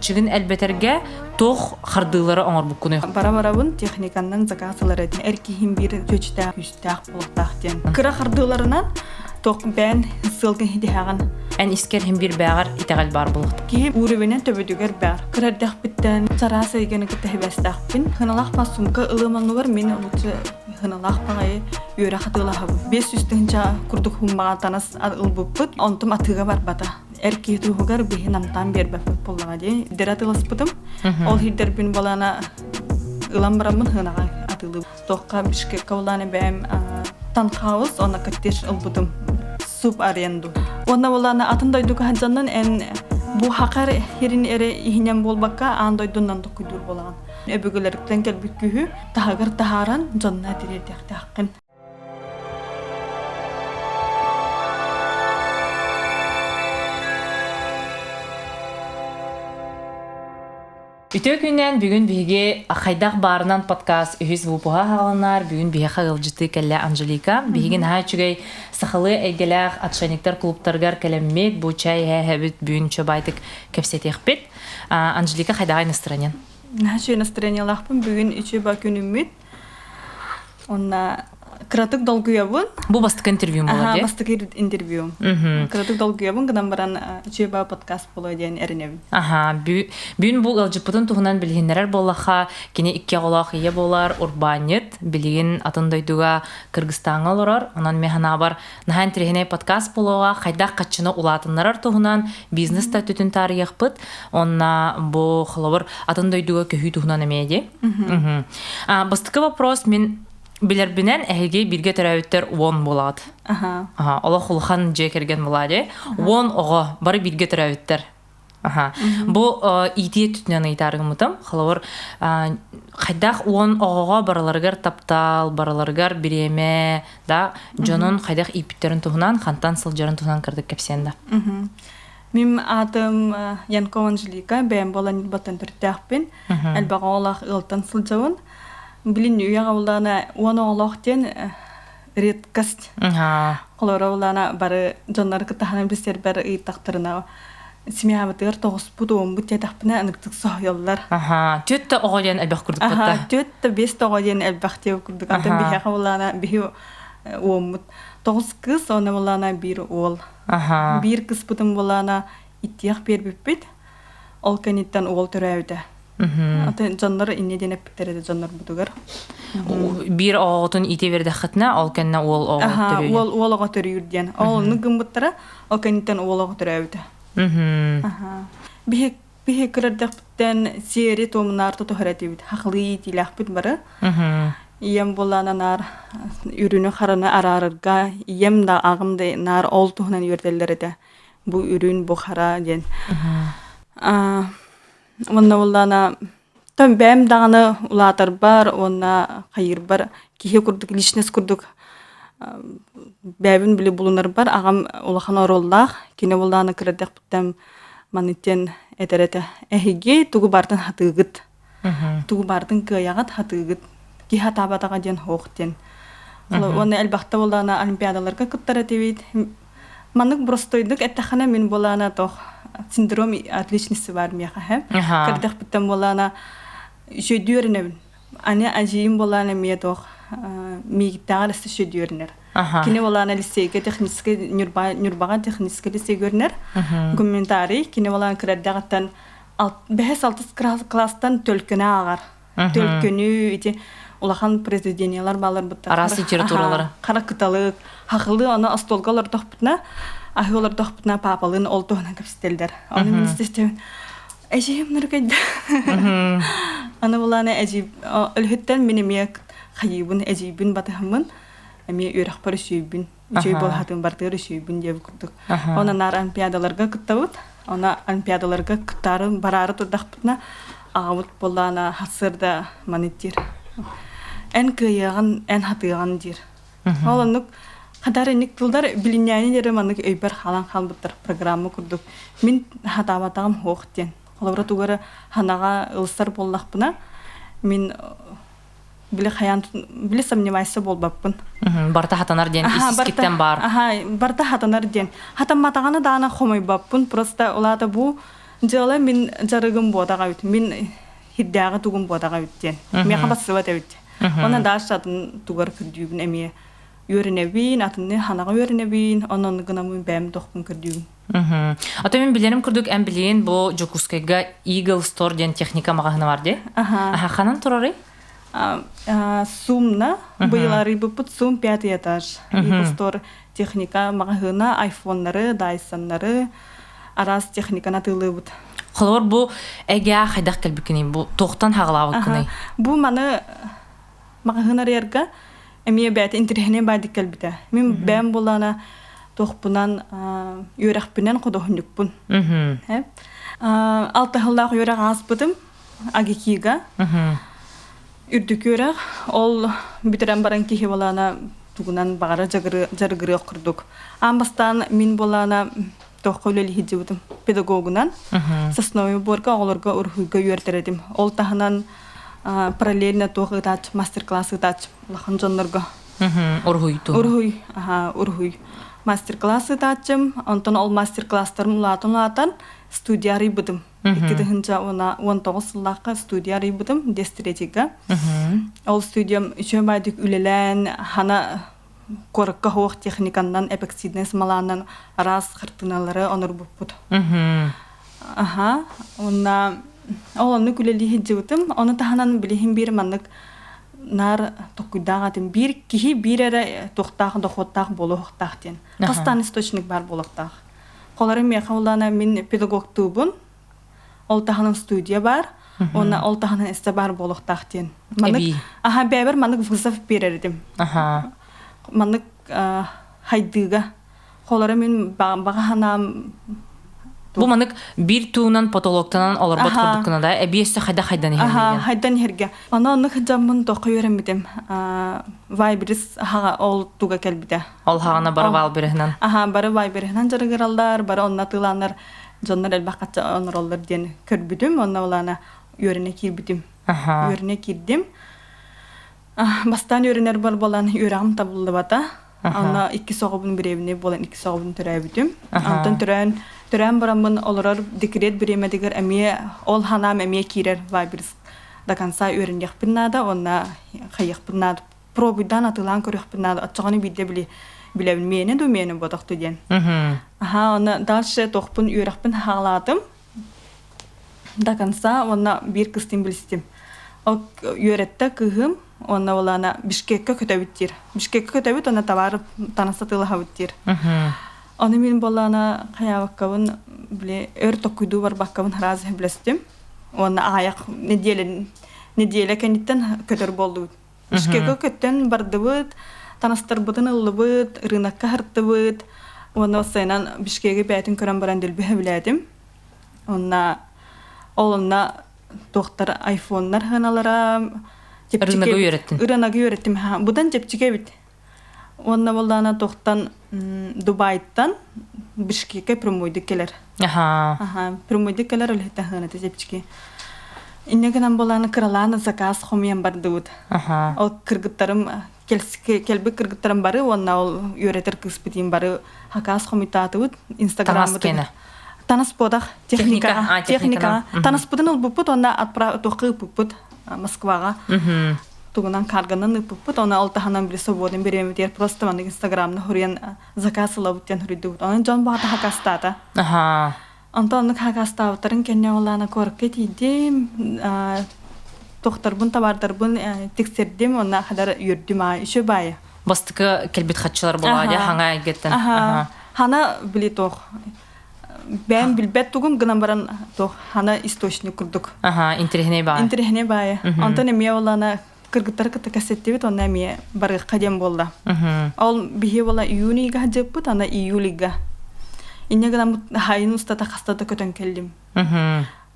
Хаччыгын элбэтэргэ туох хардыылары оҥорбуккунуй? Бара-барабын техниканнан заказ ылар этим. Эр киһим биир чүөчтээх, күүстээх буолуохтаах диэн. Кыра хардыыларынан туох бэйэн сыалгын хитиһэҕин. Эн искэр иһин биир бээҕэр итэҕэл баар буолуохтаах. Киһи уровенен төбөтүгэр баар. Кыра эрдэхпиттэн чараас эйгэни кытта хибэстээхпин. Хыналаах бас сумка ылыам оннугар мин лучше хыналаах баҕайы үөрэх атыылаһабын. 500 тыһыынча курдук хуммаҕа танас ылбыппыт. Онтум атыыга барбата. Эр киһи туһугар биһи намтаан биэрбэппит буоллаҕа дии. Дэр атыыласпытым. Ол хирдэрбин балана ылан бараммын хынаҕа атыылыы. Туохха Бишкекка булааны бэйэм танхаус уонна коттедж ылбытым. Суп аренду. Уонна булааны атын дойдуга сылдьаннан эн бу хакар хирин эрэ иһинэн буолбакка аан дойдунан токуйдуур буолаҕын. Өбүгэлэриттэн кэлбит күүһү таһыгар таһааран дьонно тириэрдиэхтээххин. Үтүө күннээн бүгүн биһиги Хайдах баарынан подкаст үһүс выпуһа хааланар. Бүгүн биһиэхэ ыалдьытыы кэллэ Анжелика. Биһиги наһаа үчүгэй сахалыы эйгэлээх отшельниктар клубтарыгар кэлэммит. Бу чай иһэ-иһэбит бүгүн чобайтык кэпсэтиэхпит. Анжелика хайдаҕай настроениен? Наһаа үчүгэй настроениелаахпын. Бүгүн үчүгэй ба күнүммүт. Онна кыратык долгуйабын. Бу бастакы интервью буолар дии? Бастакы интервью. Кыратык долгуйабын гынан баран үчүгэй подкаст буолуо диэн эрэнэбин. Аха, бүгүн бу ыалдьыппытын туһунан билиһиннэрэр буоллахха, кини икки оҕолоох ийэ буолар, урбаанньыт, билигин атын дойдуга Кыргызстаҥҥа олорор. Онон мин санаабар, наһаа интэриэһинэй подкаст буолуоҕа, хайдах хаччыны улаатыннарар туһунан бизнес да өттүтүн таарыйыахпыт. Онна бу холобур атын дойдуга көһүү туһунан эмиэ дии. Бастакы вопрос мин билэрбинэн эһиги бииргэ төрөөбүттэр 10 буолаҕыт. Аха. Олох улахан дьиэ кэргэн буолаа дии. 10 оҕо бары бииргэ төрөөбүттэр. Аха. Бу иитии өттүнэн ыйытааргыммытым. Холобур, хайдах 10 оҕоҕо барыларыгар таптал, барыларыгар бириэмэ, да, дьонун хайдах ииппиттэрин туһунан, хантан сылдьарын туһунан кырдык кэпсиэн да. Мин аатым Янкова Анжелика, бэйэм буолан Ньурбаттан төрүттээхпин. Элбэх оҕолоох ыалтан сылдьабын. Билин үйэҕэ буллаҕына 10 оҕолоох диэн редкость. Холоро буллаҕына бары дьоннору кытта билсэрбэр ыйыттахтарына семьябытыгар тоҕуспут уоммут диэтэхпинэ ыныктык соһуйаллар. Аха, түөрт да оҕо диэн элбэх курдук Аха, түөрт да биэс да оҕо диэн элбэх диэн курдук. Антон биһиэхэ буллаҕына биһи уоммут тоҕус кыыс, онно буллаҕына биир уол. Биир кыспытын булаана иттиэх биэрбиппит. Ол кэнниттэн уол төрөөбүтэ. Атын дьоннор инньэ диэн эппиттэр этэ дьоннорбутугар. Биир оҕоҕутун иитэ биэрдэххитинэ, ол кэннэ уол оҕо төрүүр. Уол уол оҕо төрүүр диэн. Ол оннук гыммыттара, ол кэнниттэн уол оҕо төрөөбүтэ. Биһи биһи кырардэхпиттэн сиэри туомунаар тутуһар этибит. Хахылыы иитиилээхпит бары. Ийэм буоллаана наар үрүнү-хараны араарарга, ийэм да аҕам да наар ол туһунан үөрдэллэр этэ. Бу үрүн, бу хара диэн. Уонна буоллаана тон бэйэм даҕаны улаатарбар уонна хайыырбар киһи курдук личность курдук бэйэбин били булунарбар аҕам улахан оруоллаах. Кини буоллаана кыра эрдэхпиттэн маннык диэн этэр этэ. Эһиги тугу барытын хатыыгыт. Тугу барытын кыайаҕыт, хатыыгыт. Киһи хатаабатаҕа диэн суох диэн. Уонна элбэхтэ буоллаҕына олимпиадаларга кыттар этибит. Маннык простойдук эттэххинэ мин буолаана тох синдром отличности баар миэхэ һэ. Кэрдэхпиттэн буолаана үчүөйдүү Аны ажиим буолаана эмиэ тох миигиттээҕэр өссө үчүөйдүү Кини буолаана лицейгэ техническэй Ньурбаҕа техническэй лицей көрүнэр. Гуманитарий кини буолаана кырардаҕыттан бэһис алтыс класстан төлкөнө ааҕар. Төлкөнү ити улахан произведениялар баалар быттар. Араас литературалары. Хара кыталык, хахылы аны остуолга олордохпутуна, аһыы олордохпутуна паапалыын ол туһунан кэпсэтэллэр. Аны министр эжиим ныргайда. Аны булаана эжи өлүһүттэн мин эмиэ хайыыбын, эжиибин батыһаммын, эмиэ үөрэхпэр үсүйбүн. Үчүгэй буолаһатын бартыгар үсүйбүн диэбит курдук. Онон наар олимпиадаларга кыттабыт. Она олимпиадаларга кыттаары бараары турдахпытына аҕабыт буоллаана хасырда маны диир. Эн кыайыаҕын, эн хатыаҕын диир. Ол оннук хатар инник тылдар билиннээни диэри маннык өйбөр хаалан хаалбыттар программа курдук. Мин хатаабатаҕым суох диэн. Холобура тугары ханаҕа ылсар буоллахпына мин били хайаан били сомневайся буолбаппын. Барта хатанар диэн ис-искиттэн баар. Аха, барта хатанар диэн. Хатамматаҕына даана хомойбаппын. Просто улаата бу Дьыала мин дьарыгым буотаҕа эбит. Мин хирдээҕи тугум буотаҕа эбит диэн. Миэхэ бассыбат эбит. Онно Даша атын тугар көрдүүбүн эмиэ үөрэнэбин, атынны ханаҕа үөрэнэбин, онон гынаммын бэйэм тохпун көрдүүбүн. Ото мин билэрим курдук эн билигин бу Дьокуускайга Eagle Store диэн техника маҕаһыына бар дии. Аха, ханан турарый? Сумна, быйыл арыйбыппыт Сум пятый этаж. Eagle Store техника маҕаһыына, айфоннары, дайсоннары, араас техниканы атыылыыбыт. Холобур бу эгэ хайдах кэлбиккиний? Бу туохтан хаҕалаабыккыный? Бу маны маҕаһыын арыйарга эмиэ бэйэтэ интэриэһинэй баайдык кэлбитэ. Мин бэйэм буоллаҕына туохпунан үөрэхпинэн худуоһунньукпун. Алтыһыллаах үөрэх ааспытым АГИКИга. Үрдүк үөрэх ол бүтэрэн баран киһи буолаана тугунан баҕара дьарыгырыах курдук. Аан бастаан мин буолаана туохха үлэлии сылдьыбытым педагогунан сосновый борга оҕолорго уруһуйга үөрэтэр этим. Ол таһынан параллельно туох ыытааччы мастер-класс ыытааччы улахан дьоннорго. Уруһуй Уруһуй, аха, уруһуй. Мастер-класс ыытааччым. Онтон ол мастер-класстарым улаатан-улаатан студия арыйбытым. 2019 сыллаахха студия арыйбытым Дестретига. Ол студиям үчүгэй баайдык үлэлээн, хана куоракка суох техниканнан, эпоксиднай смоланан араас хартыыналары онорбуппут. Аха, уонна ол оннук үлэлии сылдьыбытым. Ону таһынан билиһин биир маннык наар толкуйдаах этим. Биир киһи биир эрэ туохтаах дохуоттаах буолуохтаах диэн. Хастаан источник баар буолуохтаах. Холору миэхэ улаана мин педагогтуубун. Ол таһынан студия баар. Уонна ол таһынан эстэ баар буолуохтаах диэн. Маннык аха бэйэбэр маннык вызов биэрэр этим. Маннык хайдыыга. Холору мин баҕа санаам Бу манык биир туунан потолоктанан олорбот курдуккуна да эбии өссө хайда хайдан иһэргэ. Хайдан иһэргэ. Аны оннук дьаммын тоққа үөрэммитим. Вайберис хаҕа ол туга кэлбитэ. Ол хаҕана бары Вайлбериһынан. Аха, бары Вайбериһынан дьарыгыраллар, бары онно атыылааннар дьоннор элбэх хачча онороллор диэн көрбүтүм. Онно улаана үөрэнэ киирбитим. Үөрэнэ киирдим. Бастаан үөрэнэр бар буолан үөрэҕим табыллыбата. Онно икки соҕобун бириэмини буолан икки соҕобун төрөөбүтүм. Онтон төрөөн төрөөн бараммын олорор декрет бириэмэтигэр эмиэ ол ханаам эмиэ киирэр Вайберс до конца үөрэниэхпин наада уонна хайыахпын наада пробуйдаан атыылаан көрүөхпүн наада оччоҕуна биирдэ били билэбин миэнэ дуу миэнэ буотахту диэн. Аха онно дальше туохпун үөрэхпин хаалаатым до конца уонна биир кыстыын билистим. Ол үөрэттэ кыыһым уонна улаана Бишкеккэ көтөбүт диир. Бишкеккэ көтөбүт уонна товар таҥас атыылаһабыт диир. Ону мин буоллаана хайаабаккабын били өр токкуйдуу барбаккабын сразу сөбүлэстим. Уонна аҕыйах неделя неделя кэнниттэн көтөр буоллубут. Бишкеккэ көттөн бардыбыт, танастарбытын ыллыбыт, рынокка хартыбыт. Уонна сайынан Бишкеги бэйэтин көрөн баран дэлби сөбүлээтим. Онна ол онно туохтар айфоннар сыаналара Рыногы үөрэттин. Рыногы үөрэттим. Будан чэпчэки эбит. Уонна буоллаҕына туохтан Дубайтан Бишкекке прямойдук кэлэр. Аха. Прямойдук кэлэр үлэһиттэн сыаната чэпчэки. Инньэ гынан буоллаҕына кыралаан заказ хомуйан бардыбыт. Ол кыргыттарым кэлбит кыргыттарым бары уонна ол үөрэтэр кыыспытын бары заказ хомуйтаатыбыт. Инстаграммытын Танас буодах техника техника танаспытын ылбыппыт уонна туохха ыыппыппыт Москваҕа тугунан карганан ыыппыппыт онно ол таһынан били свободный бириэмэтигэр просто маннык инстаграмна хуруйан заказ ылабыт диэн хуруйдубут онон дьон баҕата хакастаата онтон оннук хакастаабыттарын кэннэ олаана куоракка тиийдим тохторбун табаардарбын тиксэрдим уонна хадар үөрдүм аа еще баайы бастакы кэлбит хаччылар буолаа дьэ хаҥа эйгэттэн хана били туох бэйэм билбэт тугум гынан баран туох хана источник курдук. Аха, интэриэһинэй баайа. Интэриэһинэй баайа. Онтон эмиэ олана кыргыттары кытта кэсэттибит, онно эмиэ барыахха диэн буолла. Ол биһи буола июнь ыйга сылдьыппыт, ана июль ыйга. Инньэ гынан хайын устата хаста да көтөн кэллим.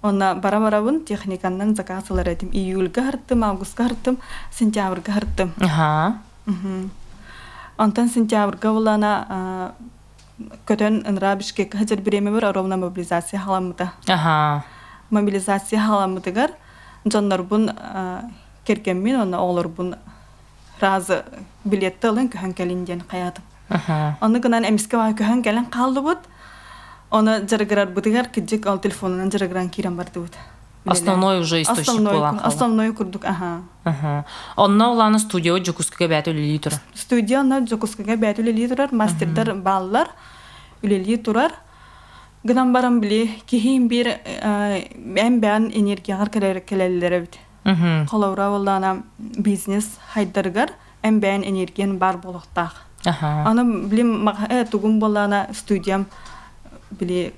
Онно бара-барабын техниканнан заказ ылар этим. Июльга хартым, августка хартым, сентябрьга хартым. Онтон сентябрьга булана көтөн ыныраа Бишкеккэ сылдьар бириэмэбэр ровно мобилизация халаммыта. Мобилизация халаммытыгар дьоннорбун кэргэммин уонна оҕолорбун разы билетти ылын көһөн кэлин диэн хайаатым. Ону гынан эмискэ көһөн кэлэн хааллыбыт. Оны дьарыгырарбытыгар кыдьык ол телефонунан дьарыгыран киирэн бардыбыт. Основной уже источник буолан Основной курдук, аха. Онно улаана студия Дьокуускайга бэйэтэ үлэлии турар. Студия онно Дьокуускайга бэйэтэ үлэлии турар, мастердар бааллар, үлэлии турар. Гынан баран били киһи биир эн бэйэн энергияҕар кэлэллэр эбит. Холобура буоллаана бизнес хайдарыгар эн бэйэн энергиян баар буолуохтаах. Аны били тугум буоллаана студиям били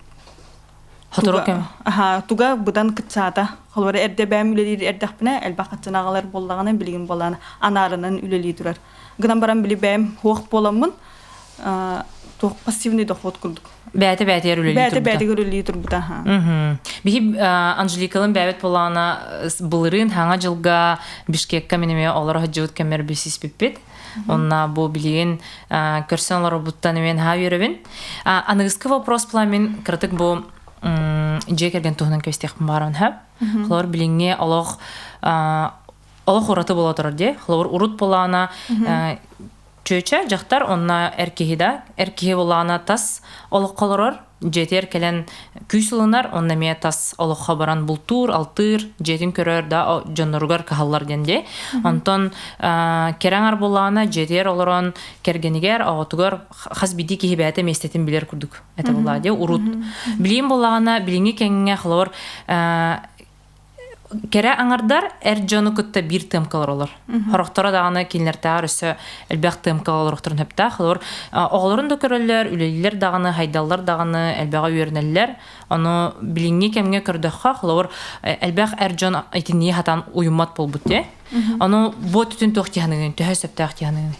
Хотуру кэм. Аха, туга быдан кытсаата. Холобура эрдэ бэйэм үлэлиир эрдэхпинэ элбэх хаччынаҕалар буоллаҕына билигин буоллаана анаарынан үлэлии турар. Гынан баран били бэйэм хуох буоламмын туох пассивный доход курдук. Бэйэтэ бэйэтигэр үлэлии турбута. Бэйэтэ бэйэтигэр үлэлии турбута. Биһи Анжеликалын бэйэбит буоллаҕына былырыын хаҥа дьылга Бишкекка мин эмиэ олоро сылдьыбыт кэммэр билсиспиппит. Онна бу билигин көрсөн олорбуттан эмиэ наһаа үөрэбин. Аныгыскы вопрос була мин кыратык бу дьиэ кэргэн туһунан кэпсэтиэхпин баҕарабын хөп. Холобур билиҥҥи олох олох ураты буола турар дии. Холобур урут буолаана чүөчэ дьахтар онно эр киһи да эр киһи буоллаҕына тас олоххо олорор дьиэтигэр кэлэн күүс ылынар онно эмиэ тас олоххо баран бултуур алтыыр дьиэтин көрөр да дьонноругар кыһаллар диэн дии онтон кэрэ аҥар буоллаҕына дьиэтигэр олорон кэргэнигэр оҕотугар хас биирдии киһи бэйэтэ миэстэтин билэр курдук этэ буоллаҕа дии урут билиим буоллаҕына билиҥҥи кэмҥэ холобур Кэрэ аҥардар эр дьону кытта биир тыамка олороллор. Сорохторо даҕаны кинилэртээҕэр өссө элбэх тыамка олоруохтарын сөптөөх. Олор оҕолорун да көрөллөр, үлэлииллэр даҕаны, хайдаллар даҕаны, элбэҕи үөрэнэллэр. Ону билиҥҥи кэмҥэ көрдөххө, холобур, элбэх эр дьон итиннии хатан уйуммат буолбут дии. Ону бу өттүтүн туох дии төһө сөптөөх дии саныыгын?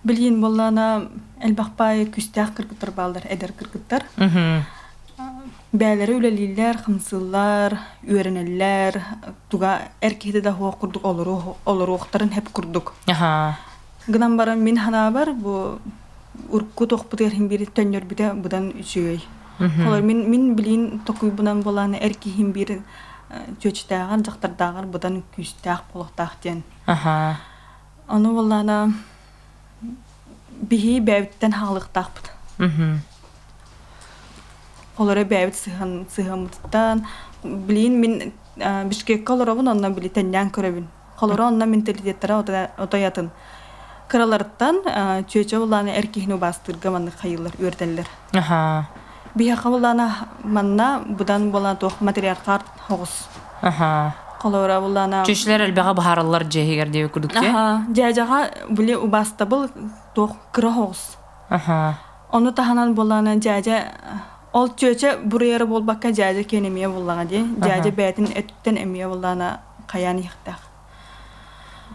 Билигин буоллаҕына элбэх баай күүстээх кыргыттар бааллар, эдэр кыргыттар. Бэйэлэрэ үлэлииллэр, хамсыыллар, үөрэнэллэр, туга эр киһитэ да суох курдук олоруохтарын сөп курдук. Гынан баран мин санаабар бу урукку туохпутугар иһин биир төннөрбүтэ быдан үчүгэй. Холор мин мин билиин токуйбунан буолаан эр киһим биир чүөчүтээҕэр дьахтардааҕар быдан күүстээх буолуохтаах диэн. Ону буоллаана биһи бэйэбиттэн хаалыахтаахпыт. Олоро бэйэбит сыһан сыһыаммытыттан билигин мин Бишкеккэ олоробун онно били тэннээн көрөбүн. Холоро онно менталитеттара отой атын. Кыраларыттан чүөчэ буллаана эр киһини убаастыырга маннык хайыылар үөрдэллэр. Биһиэхэ буллаана манна быдан буолан туох матриархат оҕус. Холобура буллаана Чүчүлэр элбэҕи баһараллар дьиэ иһигэр диэби курдук дии. Дьээдьэҕэ били убаастабыл туох кыра оҕус. Ону таһынан буоллаана дьээдьэ ол чүөчэ буруйара буолбакка дьээдьэ киэн эмиэ буллаҕа дии. Дьээдьэ бэйэтин өттүттэн эмиэ буллаана хайаан иһиэхтээх.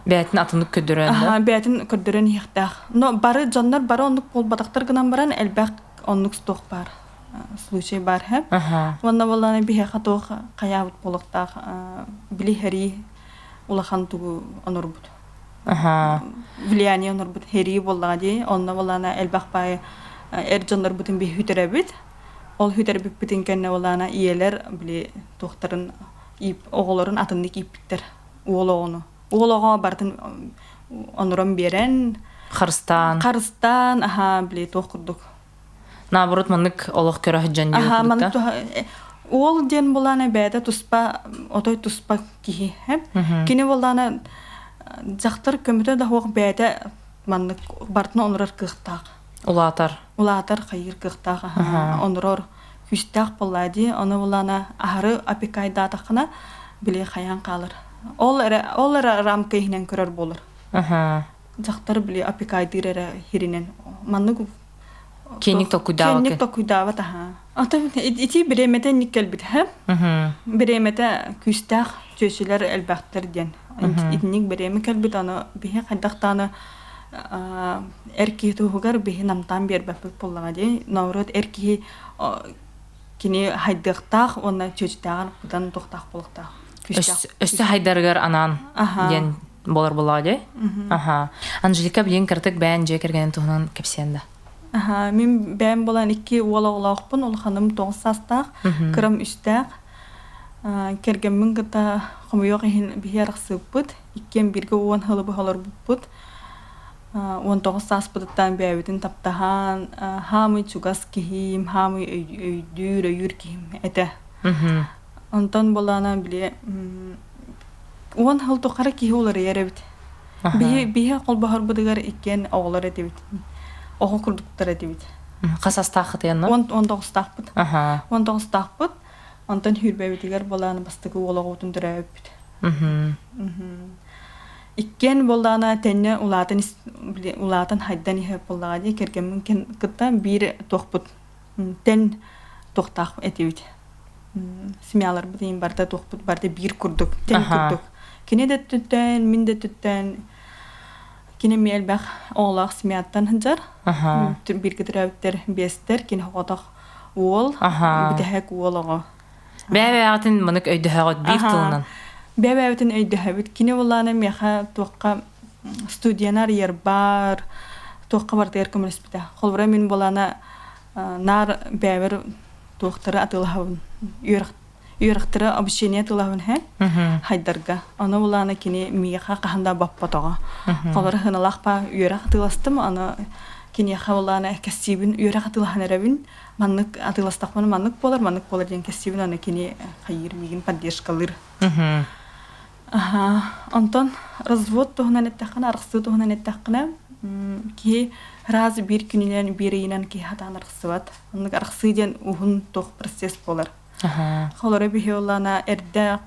Бэйэтин атыннык көрдөрөн да? Бэйэтин көрдөрөн иһиэхтээх. Но бары дьоннор бары оннук буолбатахтар гынан баран элбэх оннук туох баар случай баар һэ. Уонна буоллаана биһиэхэ туох хайаабыт буолуохтаах били хэрии улахан тугу онорбут. Влияние онорбут хэрии буоллаҕа дии. Онно буоллаана элбэх баайы эр дьоннорбутун биһи хүтэрэбит. Ол хүтэрбиппитин кэннэ буоллаана ийэлэр били туохтарын оҕолорун атыннык ииппиттэр уол оҕону. Уол оҕо барытын онорон биэрэн харыстаан харыстаан аха били туох курдук наоборот маннык олох көрө сылдьан диэн аха маннык уол диэн булаана бэйэтэ туспа отой туспа киһи кини буоллаана дьахтар көмөтө да суох бэйэтэ маннык барытын онорор кыахтаах улаатар улаатар хайыыр кыахтаах онорор күүстээх буоллаа дии ону булаана аһары опекайдаатаххына били хайаан хаалар ол эрэ ол эрэ рамка иһинэн көрөр буолар дьахтар били опекайдыыр эрэ хиринэн маннык киэҥник толкуйдаабат киэҥник толкуйдаабат аха ата ити бириэмэтэ инник кэлбит һэ бириэмэтэ күүстээх чүөчүлэр элбэхтэр диэн итинник бириэмэ кэлбит аны биһи хайдахтааны эр киһи туһугар биһи намтаан биэрбэппит буоллаҕа дии наоборот эр киһи кини хайдыахтаах уонна чүөчүтээҕэр быдан туохтаах буолуохтаах өссө хайдарыгар анаан диэн буолар буоллаҕа дии аха Анжелика билигин кыратык бэйэн дьиэ кэргэнин туһунан кэпсиэн да аха мин бэйэм буолан икки уол оҕолоохпун улаханым тоҕус саастаах кырам үстээх кэргэммин кытта хомойуох иһин биһи арахсыыппыт иккиэн бииргэ уон сылы быһа олорбуппут. 19 сааспытыттан бэйэбитин таптаһан, хаамый чугас киһим, хаамый өйдүүр, өйүүр киһим этэ. Онтон буоллаҕына били 10 сыл тухары киһи уларыйар эбит. Биһи биһи холбоһорбутугар иккиэн оҕолор этибит. Оҕо курдуктар этибит. Хас астааххытый онно? 19-таахпыт. 19-таахпыт. Онтон сүүрбэбитигэр буолаан бастакы уол оҕобутун төрөөбүппүт. Иккиэн буоллаҕына тэннэ улаатан улаатан хайдан иһэр буоллаҕа дии кэргэммин кытта биир туохпут тэн туохтаах этибит. Семьяларбыт иһин барыта туохпут барыта биир курдук, тэн курдук. Кини да өттүттэн, мин да өттүттэн кини эмиэ элбэх оҕолоох семьяттан сылдьар. Бииргэ төрөөбүттэр биэстэр, кини соҕотох уол, бүтэһик уол оҕо. Бэйэ-бэйэҕитин манык өйдөһөҕүт биир тылынан. Бэйэ-бэйэбитин өйдөһөбүт. Кини буллаана миэхэ туохха студияны арыйарбар, туохха барытыгар көмөлөспүтэ. Холобура мин булаана наар бэйэбэр туохтары атыылаһабын. Үөрэх үөрэхтэрэ обучение атыылаһабын һэ хайдарга. Ону булаана кини миэхэ хаһан да боппотоҕо. Холобура хыналаах үөрэх атыыластым, аны киниэхэ булаана кэссиибин үөрэх атыылаһан эрэбин. Маннык атыыластахпына маннык буолар, маннык буолар диэн кэссиибин аны кини хайыыр миигин поддержкалыыр. Аха, онтон развод туһунан эттэххинэ, арахсыы туһунан эттэххинэ, киһи раз биир күнүнэн, биир ыйынан киһи хатаан арахсыбат. Оннук арахсыы диэн уһун туох процесс буолар. Холоро биһи оллаана эрдэ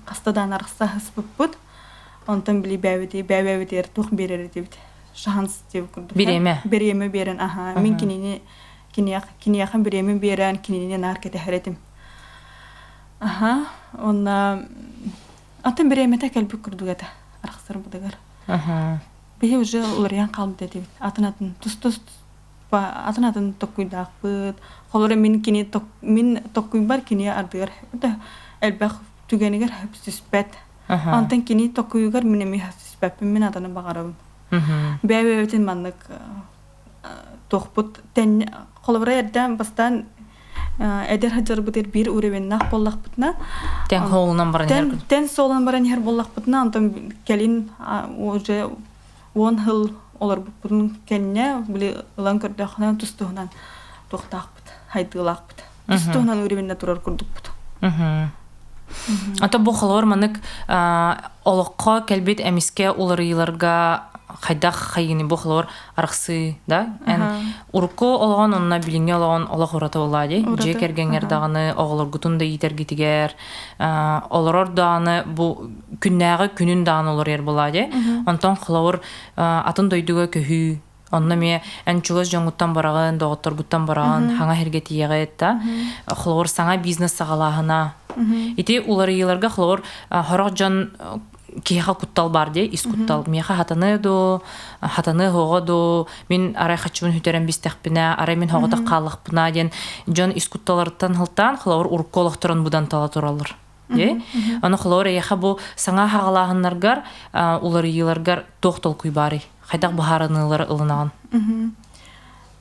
хаста даан арахса сыспыппыт. Онтон били бэйэбити бэйэбитигэр туох биэрэр этибит. Шанс диэбит курдук. Бириэмэ. Бириэмэ биэрэн, аха. Мин кинини киниэх киниэхэ бириэмэ биэрэн кинини наар кэтэһэр этим. Аха, уонна атын бириэмэтэ кэлбит курдук этэ арахсарбытыгар. Биһи уже уларыйан хаалбыт этибит. Атын-атын тус-тус атын-атын токкуйдаахпыт. Холобура мин кини мин токкуйбар кини ардыгар элбэх түгэнигэр сөпсүспэт. Онтон кини токкуйугар мин эмиэ сөпсүспэппин, мин атыны баҕарабын. Бэйэ-бэйэбитин маннык туохпут тэн холобура эрдээн бастаан эдэр сылдьарбытыгар биир уровеннаах буоллахпытына тэн суолунан баран иһэр тэн суолунан баран иһэр буоллахпытына онтон кэлин уже 10 сыл олорбуппутун кэннэ били ылан көрдөххүнэ тус-туһунан туохтаахпыт хайдыылаахпыт тус-туһунан уровенна турар курдукпут. Ата бу холобур маннык олоххо кэлбит эмискэ уларыйыыларга хайдах хайыыны бу холобур арахсыы да эн урукку олоҕун онно билиҥҥи олоҕун олох ураты буоллаа дии дьиэ кэргэҥҥэр даҕаны оҕолоргутун да иитэргитигэр олорор даҕаны бу күннээҕи күнүн даҕаны олоруйар буоллаа дии онтон холобур атын дойдуга көһүү Онно эмиэ эн чугас дьоҥҥуттан бараҕын, доҕотторгуттан бараҕын, хаҥа сиргэ тиийэҕит да. Холобур, саҥа бизнес саҕалааһына. Ити уларыйыыларга холобур, сорох дьон киһиэхэ куттал баар дии, ис куттал. Миэхэ хатаныа дуу, хатаныа суоҕа дуу, мин арай хаччыбын сүтэрэн бистэхпинэ, арай мин соҕотох хааллахпына диэн дьон ис кутталарыттан сылтаан, холобур, урукку олохторун быдан тала тураллар. Аны холобур, эйиэхэ бу саҥа хаҕалааһыннаргар, уларыйыыларгар туох толкуй баарый? Хайдах быһаарыныылары ылынаҕын?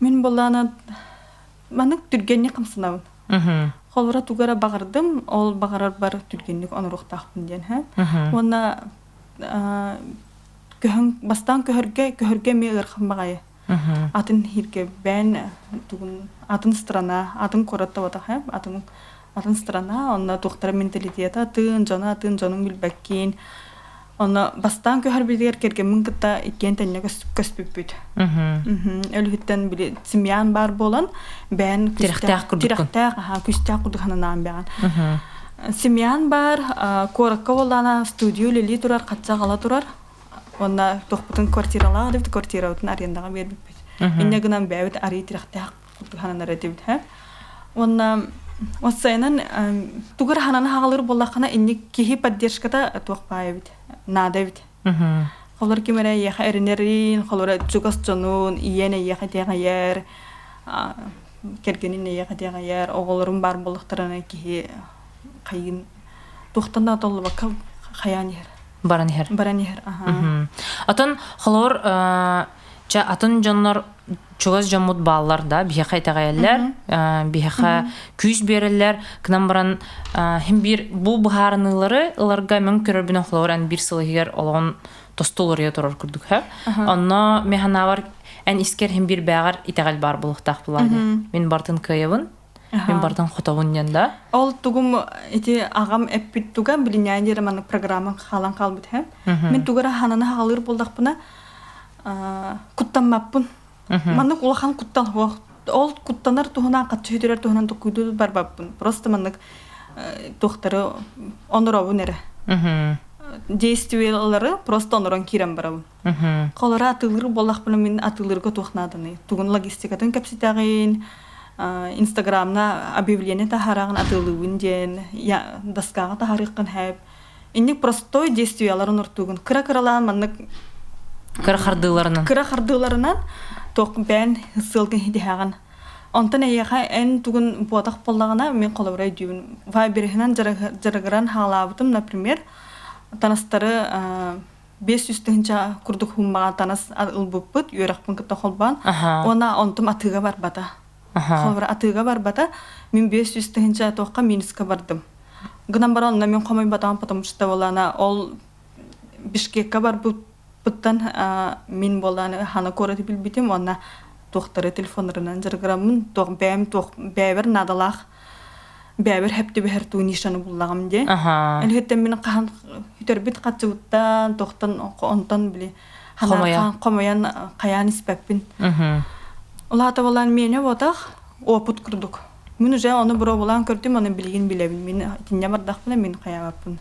Мин буоллаана маннык түргэнник хамсанабын. Холобура тугу эрэ баҕардым, ол баҕарарбар түргэнник оноруохтаахпын диэн һэ. Уонна көһөн бастаан көһөргө көһөргө эмиэ ыарахан баҕайы. Атын иһиргэ бэйэн тугун атын страна, атын куорат да буотах ээ, атын атын страна, онно туохтара менталитета атын, дьоно атын, дьонун билбэккин. Онно бастаан көһөрбүтүгэр кэргэммин кытта иккиэн тэҥҥэ көспүппүт. Өлүһүттэн били семьян баар буолан, бэйэн Тирэхтээх курдуккун. Тирэхтээх, аха, күстээх курдук сананаан бэҕэн. Семьян баар, куоракка буоллаана студия үлэлии турар, хачча аҕала турар. Уонна туохпутун квартиралаах эбит, квартирабытын арендаҕа биэрбиппит. Инньэ гынан бэйэбит арыы тирэхтээх курдук сананар этибит. Уонна уопсайынан тугу эрэ ханан хаалыр буоллаххына инник киһи поддержката туох баай эбит, наада эбит. Холор ким эрэ эйиэхэ эрэнэрин, холоро чугас дьонун, ийэн эйиэхэ итэҕэйэр, кэргэнин эйиэхэ итэҕэйэр, оҕолорун баар буоллахтарына киһи хайын туохтан да толлубакка хайаан иһэр. Баран иһэр. Баран иһэр, аха. Атын холобур чэ атын дьоннор чугас дьоммут бааллар да биһиэхэ итэҕэйэллэр, биһиэхэ күүс биэрэллэр. Кынан баран хим биир бу быһаарыныылары ыларга мин көрөрбүнэн холобур эн биир сыл иһигэр олоҕун тосту уларыйа турар курдук хөп. Онно мин санаабар эн искэр иһин биир бээҕэр итэҕэл баар буолуохтаах буолааны. Мин бартын кыайабын, мин бартын хотобун диэн да. Ол тугум ити аҕам эппит туга билинээн диэри маннык программа хаалан хаалбыт һэ. Мин тугу эрэ хананы хаалыыр буоллахпына куттаммаппын. Маннык улахан куттал суох. Ол куттанар туһунан, хаччы сүтэрэр туһунан токуйдуу барбаппын. Просто маннык туохтары оноробун эрэ. Действиелары просто онорон киирэн барабын. Холора атыылыыр буоллахпына мин атыылыырга туох нааданый? Тугун логистикатын кэпсэтэҕин, Инстаграмна объявление таһаараҕын атыылыыбын диэн, доскаҕа таһаарыаххын хэп. Инник простой действиеларын ортугун кыра-кыралаан маннык кыра хардыыларынан кыра хардыыларынан туох бээн сыалгын хитиһэҕин. Онтон эйиэхэ эн тугун буотах буоллаҕына мин холобура өйдүүбүн. Вайберһынан дьарыгыран хаалаабытым, например, танастары 500 тыһыынча курдук хуммаҕа танас ылбыппыт үөрэхпин кытта холбоон уонна онтум атыыга барбата. Холобура атыыга барбата. Мин 500 тыһыынча туохха минуска бардым. Гынан баран онно мин хомойботоҕум, потому что буолана ол Бишкекка барбыппыттан мин буолааны хана куораты билбитим уонна туохтары телефоннарынан дьарыгыраммын туох бэйэм туох бэйэбэр наадалаах бэйэбэр хэп түбэһэр туу нишаны буллаҕым диye. Элһиттэн мин хаһан үтэрбит хаччыбыттан туохтан онтон били хомойан хайаан испэппин. Улаата болан миэнэ ботах опыт курдук. Мин уже ону боруобалаан көрдүм, ону билигин билэбин. Мин итиннэ бардахпына мин хайаабаппын.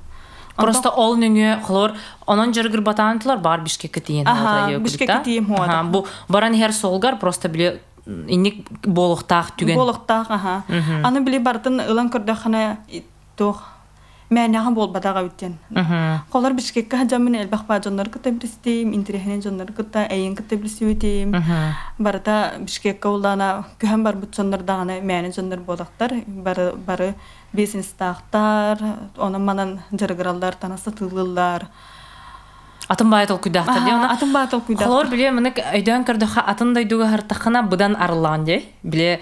Просто ол нөҥүө холор онон дьарыгырбатаан тулар бар Бишкекке тиийэн Бишкекке тиийэн хуода. Бу баран иһэр суолгар просто били инник буолуохтаах түгэн. Буолуохтаах, аха. Аны били бартын ылан көрдөххүнэ туох мээнэҕэ буолбатах эбит диэн. Холор Бишкекке сылдьаммын элбэх баа дьоннору кытта билистим, интэриэһинэй дьоннору кытта, эйин кытта билсибитим. Барыта Бишкекке улаана көһөн барбыт дьоннор даҕаны мээнэ дьоннор буолахтар. Бары, бары бизнестаахтар, онон-манан дьарыгыраллар, танас сатыылыыллар. Атын баай толкуйдаахтар дии. Атын баай толкуйдаахтар. Холор биле мынык өйдөөн көрдөххө атын дойдуга хартаххына быдан арыллаан дии. Биле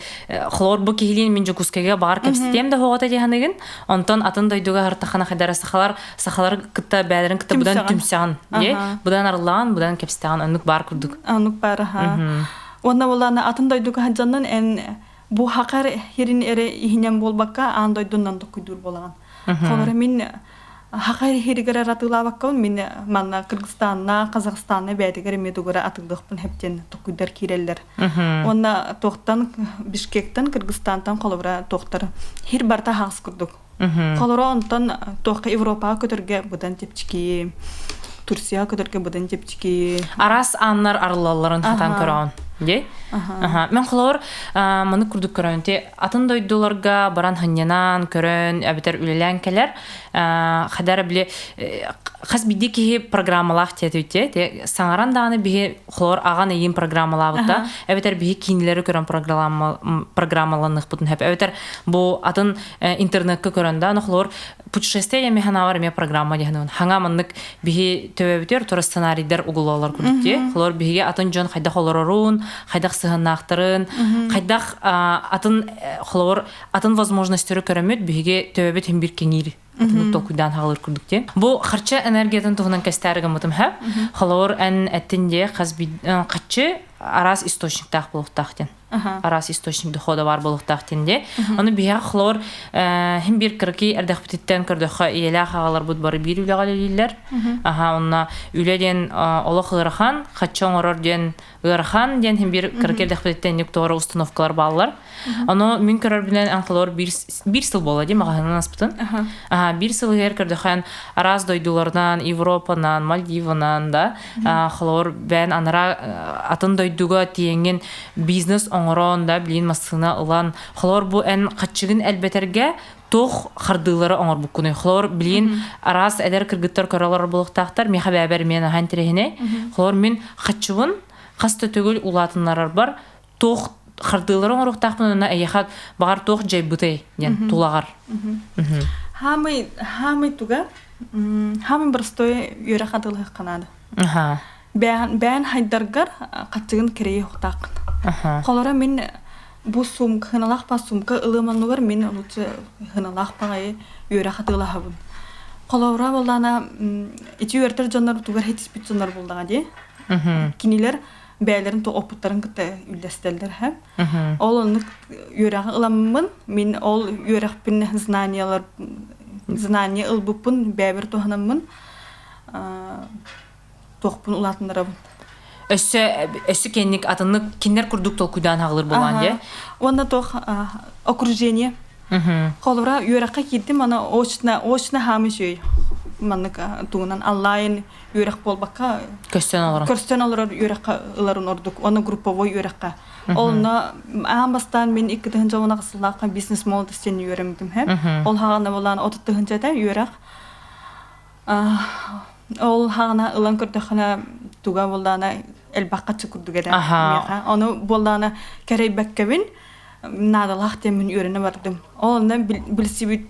холор бу киһилиин мин Дьокуускайга баар кэпсэтиэм да хоҕото дии ханыгын. Онтон атын дойдуга хартаххына хайдара сахалар сахалар кытта бээлэрин кытта быдан түмсэҕин дии. Быдан арыллаан, быдан кэпсэтэҕин оннук баар курдук. Оннук баар аха. Уонна булаана атын дойдуга сылдьаннан эн бу хакар хирин эрэ иһинэн буолбакка аан дойдунан токуйдуур буолаҕын. Холоро мин Хахай иһиригэр атыылаабаккабын мин манна Кыргызстанна, Казахстанна бэйэтигэр эмиэ тугура атыылыахпын хэптиэн токуйдар киирэллэр. Уонна туохтан Бишкектэн, Кыргызстантан холобура туохтар хир барта хаҕыс курдук. Холоро онтон туохха Европаҕа көтөргө быдан чэпчэки, Турцияҕа көтөргө быдан чэпчэки. Араас ааннар арыллалларын хатан көрөҕүн. Дии? Мен холобур маны курдук көрөөн ти атын дойдуларга баран ханньанан көрөн эбэтэр үлэлээн кэлэр хадара били хас биирдии киһи программалаах диэтэ те саҥаран даҕаны биһи холор аҕан эйиин программалаабыта эбэтэр биһи киинилэри көрөн программаланыхпытын хөп эбэтэр бу атын интернетка көрөн да холор путешествие эми ханаабар эмиэ программа диһанын хаҥа маннык биһи төбөбүтүөр тура сценарийдар угулалар курдук дии холор биһиги атын дьон хайдах олорорун хайдах сыһыннаахтарын хайдах атын холор атын возможностьтары көрөмүт биһиги төбөбүт хим бир кэҥиир атыннык толкуйдаан хаалыр курдук дии бу харчы энергиятын туһунан кэстээри гыммытым һэ холобур эн эттин дии хас хаччы араас источниктаах буолуохтаах диэн араас источник дохода баар буолуохтаах диэн дии ону биһиэхэ холобур хим бир кыракый эрдэхпититтэн көрдөххө ийэлээх аҕаларбыт бары биир үлэҕэ үлэлииллэр аха онно үлэ диэн олох ыарахан хаччы оҥорор диэн ыарахан диэн хим бир кыракый эрдэхпититтэн инник туора установкалар бааллар Ону мин көрөрбүнэн эн холоор биир сыл буолла дии маҕаһыынан аспытын. Аха, биир сыл иһигэр көрдөхөн араас дойдуларынан, Европанан, Мальдиванан да холоор бэйэн анараа атын дойдуга тиэҥин бизнес оҥорон да билин массыына ылан холоор бу эн хаччыгын элбэтэргэ туох хардыылары оҥорбуккунуй? Холоор билин араас эдэр кыргыттар көрө олорор буолуохтаахтар. Миэхэ бэйэбэр эмиэ наһаа интэриэһинэй. Холоор мин хаччыбын хас да төгүл улаатыннарарбар туох хардыылары оҥоруохтаахпын уонна эйиэхэ баҕар туох дьайбытай диэн тулаҕар. Хаамый хаамый туга хаамый простой үөрэх атылыахха наада. Бээн бээн хайдаргар хаччыгын кэрэйи хуктааххын. Холоро мин бу сумка хыналаах па сумка ылыам оннугар мин лучше хыналаах баҕайы үөрэх атыылаһабын. Холобура буоллаана ити үөртэр дьоннор тугар хитиспит дьоннор булдаҕа дии. Кинилэр бэйэлэрин опыттарын кытта үллэстэллэр һэ. Ол оннук үөрэҕи ыламмын, мин ол үөрэхпин знаниялар знание ылбыппын бэйэбэр туһанаммын туохпун улаатыннарабын. Өссө өссө кэнник атыннык кинилэр курдук толкуйдаан хаалыр буолаан дии. Уонна туох окружение. Холобура үөрэххэ киирдим, аны очно очно хаамы үчүгэй. Маннык тугунан онлайн үөрэх буолбакка Көстөн олорон. Көрсөн олорор үөрэххэ ыларын ордук. Уонна групповой үөрэххэ. Онно аан бастаан мин 2010 сыллаахха бизнес молодость диэн үөрэммитим һэ. Ол хаҕана болаан 30 тыһыынча үөрэх. Ол хаҕана ылан көрдөххүнэ туга буоллаана элбэх хаччы курдук этэ миэхэ. Ону буоллаана кэрэйбэккэбин наадалаах диэммин үөрэнэ бардым. Ол онно билсибит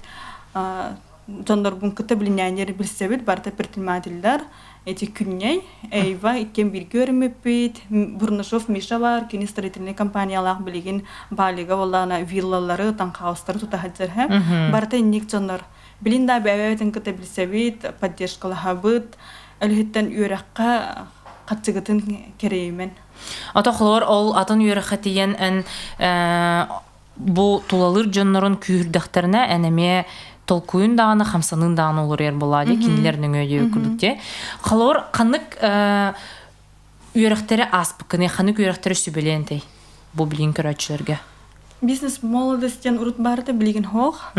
дьоннорбун кытта билиннээннэр билсэбит барыта предпринимателлэр эти күннэй Эйва иккиэн бииргэ үөрэммиппит Бурнашов Миша бар кини строительнай компаниялаах билигин Балига буоллаана виллалары таҥхаустары тута сылдьар барыта инник дьоннор Билин да бэйэбитин кытта билсэбит, поддержкалаһабыт, өлүһүттэн үөрэххэ хаччыгытын кэрэйимэн. Ото холор ол атын үөрэххэ тиийэн эн бу тулалыыр дьоннорун күүһүрдэхтэринэ эн эмиэ толкуйун даҕаны хамсаныын даҕаны олоруйар буолаа дии кинилэр нөҥүө диэбит курдук дии. Холор ханнык үөрэхтэри ааспыккыный, ханнык үөрэхтэри сүбэлиэн этэй бу билигин көрөөччүлэргэ? Бизнес молодость диэн урут баарыта билигин суох.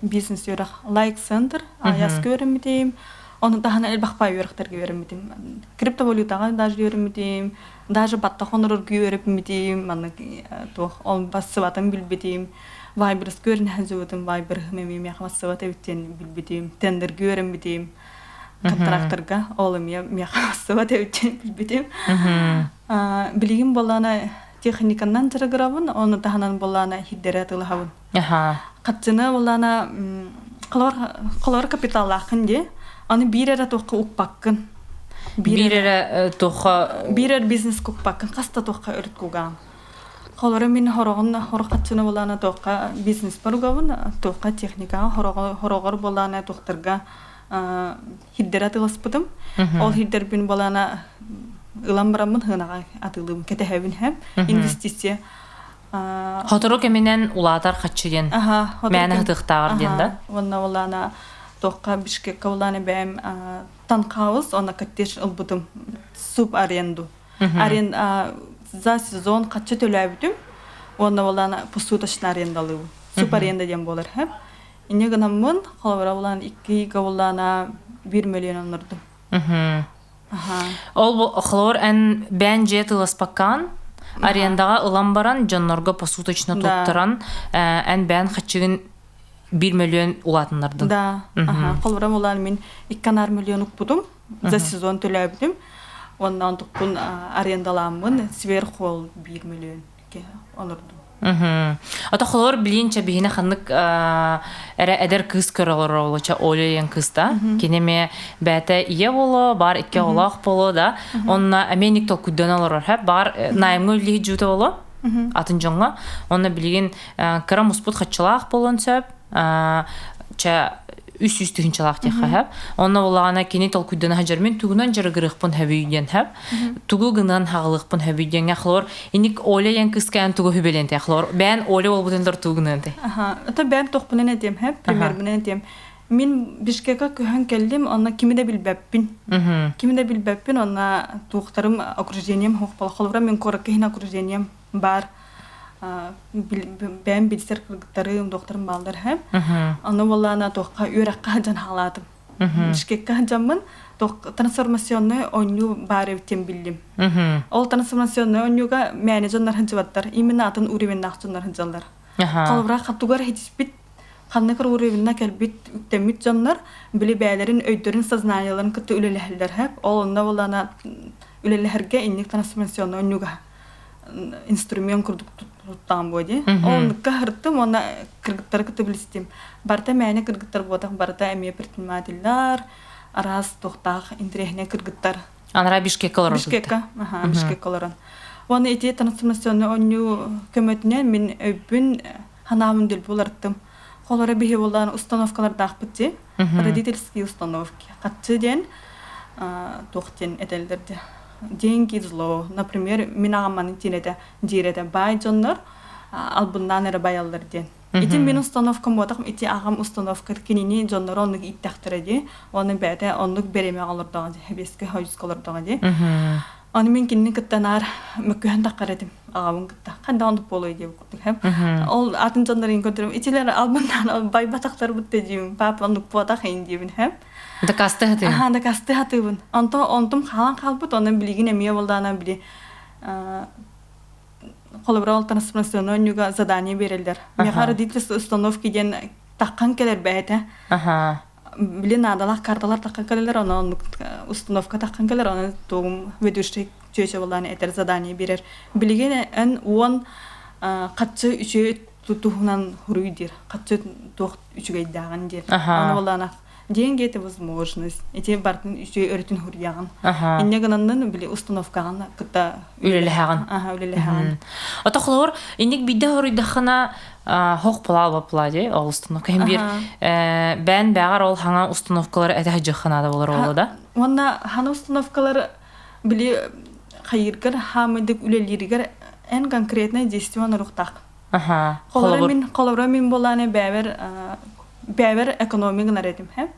Бизнес үөрэх лайк центр аяска үөрэммитим. Ону таһынан элбэх пай үөрэхтэргэ үөрэммитим. Криптовалютаҕа даже үөрэммитим. Даже баттах онорорго үөрэпмитим. Маннык туох ол бассыбатын билбитим. Вайберска үөрэнэ сылдьыбытым. Вайберым эмиэ миэхэ бассыбат эбит диэн билбитим. Тендергэ үөрэммитим. Контракторга ол эмиэ миэхэ бассыбат эбит диэн билбитим. Билигин буоллаана техниканнан дьарыгырабын, ону таһынан буоллаана хиддэрэ атыылаһабын. Хаччыны буоллаана холор капиталлааххын дии. Аны биир эрэ туохха укпаккын. Биир эрэ туохха биир эрэ бизнес укпаккын, хас да туохха өрүт кугаан. Холоро мин хороҕун хорох хаччыны буоллаана туохха бизнеспар угабын, туохха техникаҕа хороҕор буоллаана туохтарга хирдэрэ атыыласпытым. Ол хирдэрбин буолаана ылан бараммын хынаҕа атыылыыбын кэтэһэбин һэм инвестиция Хотору кэминэн улаатар хаччы диэн мээнэ хытыахтааҕар диэн да уонна улаана туохха Бишкекка улаана бэйэм танхаус онно коттедж ылбытым суб аренду арен за сезон хаччы төлөөбүтүм уонна улаана посуточно арендалыыбын суб аренда диэн буолар һэм Инньэ гынаммын, холобура булан икки ыйга буллаана 1 миллион оннордум. Ол холобур эн бэйэн дьиэ тыласпаккаан, арендаҕа ылан баран дьоннорго посуточно туттаран эн бэйэн хаччыгын 1 миллион улаатыннардын. Да, холобура булан мин 2,5 миллион укпутум, за сезон төлөөбүтүм. Оннан онтукпун арендаламмын сверху ол 1 миллион олордум. Ото холор билин чэбиһинэ ханнык эрэ эдэр кыыс көрө олорор Оля диэн кыыста. Кини эмиэ бэйэтэ ийэ боло, бар икки оҕолоох боло да. Онно эмиэ ник толкуйдан олорор хэп бар наймҥа үллиһи дьуута боло атын дьоҥҥо. Онно билигин кыра муспут хаччылаах болон сөп. Чэ 300 тыһыынчалаах диэххэ сөп. Онно буллаҕына кини толкуйдана сылдьар мин тугунан дьарыгырыахпын сөбүй диэн сөп. Тугу гынан хаҕылыахпын сөбүй диэҥҥэ холор иник Оля диэн кыыска эн тугу хүбэлиэн тэ холор бээн Оля буолбутун тор тугу гыныан тэ. Аха, это бээн тохпунан этиэм хэп, примербинэн этиэм. Мин Бишкекка көһөн кэллим, онно кими да билбэппин. Кими да билбэппин, онно туохтарым окружением хуох холобура мин куоракка иһин окружением баар бэйэм билсэр кыргыттарым, докторым бааллар һэ. Аны буоллаана туохха үөрэххэ сылдьан хаалаатым. Бишкеккэ сылдьаммын трансформационный оонньуу баар эбит диэн биллим. Ол трансформационный оонньууга мээнэ дьоннор сылдьыбаттар, именно атын уровеннаах дьоннор сылдьаллар. Холобура, тугар хитиспит ханнык уровенна кэлбит үктэммит дьоннор били бэйэлэрин өйдөрүн сознаниеларын кытта үлэлэһэллэр һэп. Ол онно буоллаана үлэлэһэргэ инник трансформационный оонньууга инструмент курдук туттаан буо дии. Оннукка хыртым уонна кыргыттары кытта билистим. Барыта мээнэ кыргыттар буотах, барыта эмиэ предпринимателлар, араас туохтаах интэриэһинэй кыргыттар. Анараа Бишкекке олорор Бишкекка, аха, Бишкекке олорон. Уонна ити трансформационный оонньуу көмөтүнэн мин өйбүн ханаабын дэлби уларыттым. Холоро биһи булан установкалардаахпыт дии. Родительские установки. Хатчы диэн туох диэн этэллэр дии. Деньги зло. Например, мин аҕам диэн этэ диир этэ. Баай дьоннор албыннаан эрэ байаллар диэн. Ити мин установкам буотах, ити аҕам установка кинини дьонноро оннук ииттэхтэрэ дии. Уонна бэйэтэ оннук бэримэҕэ олордоҕо дии, хэбиэскэ хойуска олордоҕо дии. Аны мин кинини кытта наар мөккүһэн таххар этим аҕабын кытта. Ханна оннук буолуой диэбит курдук хэм. Ол атын дьоннорун көрдөрүм. Итилэр албыннаан байбатахтарбыт да диибин. Папа оннук буотах ин диибин хэм. Дакасты хатыыбын. Аха, дакасты хатыыбын. Онтон онтум хаалан хаалбыт, онон билигин эмиэ болдаана били холобура ол трансформационный оонньууга задание биэрэллэр. Миэхэ родительство установки диэн таххан кэлэр бэйэтэ. Били наадалаах карталар таххан кэлэллэр, онон оннук установка таххан кэлэр, онон тугум ведущий чүөчэ болаан этэр задание биэрэр. Билигин эн уон хаччы үчүгэй туһунан хуруй диир. Хаччы туох үчүгэйдээҕин диир. Аны болаана деньги это возможность. Эти бартын үчүгэй өрүтүн хуруйаҕын. Инне гынаннын били установкаҕын кытта үлэлэһэҕин. Аха, үлэлэһэҕин. Ото холобур, инник бидде хоруйдаххына хох пулаа пула дии ол установка хим бир бээн бэҕэр ол хаҥа установкалар этэ хадьыхханаада болар оло да. Уонна хана установкалар били хайыргар хаамыйдык үлэлииригэр эн конкретное действие оноруохтаах. Аха. Холобура мин холобура мин буолааны бэбэр бэбэр экономия гынар этим хэ.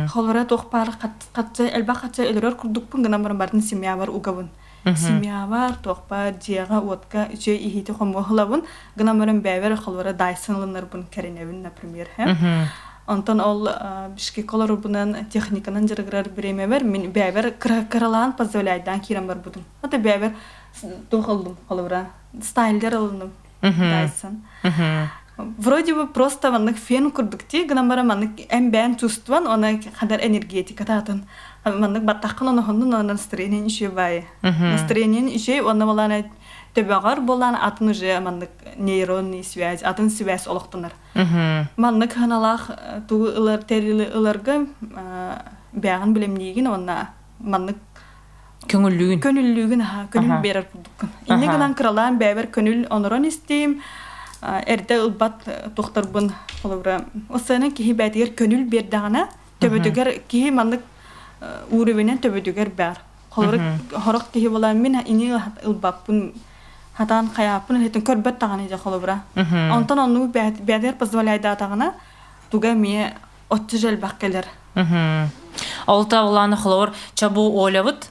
Холобура туох баар хатча элбэх хатча өлөрөр курдукпун гынан баран барын семьябар угабын. Семьябар туохпар дьиэҕэ уотка үчүгэй иһити хомуоһулабын гынан баран бэбэр холобура Дайсон ылынарбын кэринэбин например хэ. Онтон ол Бишкек олорубунан техниканан дьарыгырар бириэмэбэр мин бэбэр кыралаан позволяйдаан киирэн барбытым. Это бэбэр туох ыллым холобура стайлер ылынным Дайсон. Вроде бы просто маннык фен курдук ти гынан баран маннык эн чувствован она хадар энергетика атын маннык баттаххын оноһоннун она настроение еще бай настроение еще онно болаан төбөҕөр болаан атын уже маннык нейронный связь атын связь олохтонор маннык ханалаах тугу ылар тэрили ыларга бэҕин билимниигин уонна маннык Көҥүллүүгүн. Көнүллүүгүн аха, көнүл биэрэр курдуккун. Инньэ гынан кыралаан бэйэбэр көнүл онорон истиим, эрдэ ылбат тухтарбын холобура осыанан киһи бэйэтигэр көнүл биэрдэҕинэ төбөтүгэр киһи маннык уурубинэн төбөтүгэр баар. Холобура хорох киһи буолан мин ини ылбаппын хатаан хайааппын этин көрбөт даҕаны дьэ холобура. Онтон оннугу бэйэтигэр позволяйдаатаҕына туга эмиэ оччо элбэх кэлэр. Ол та улааны холобур чабу Олябыт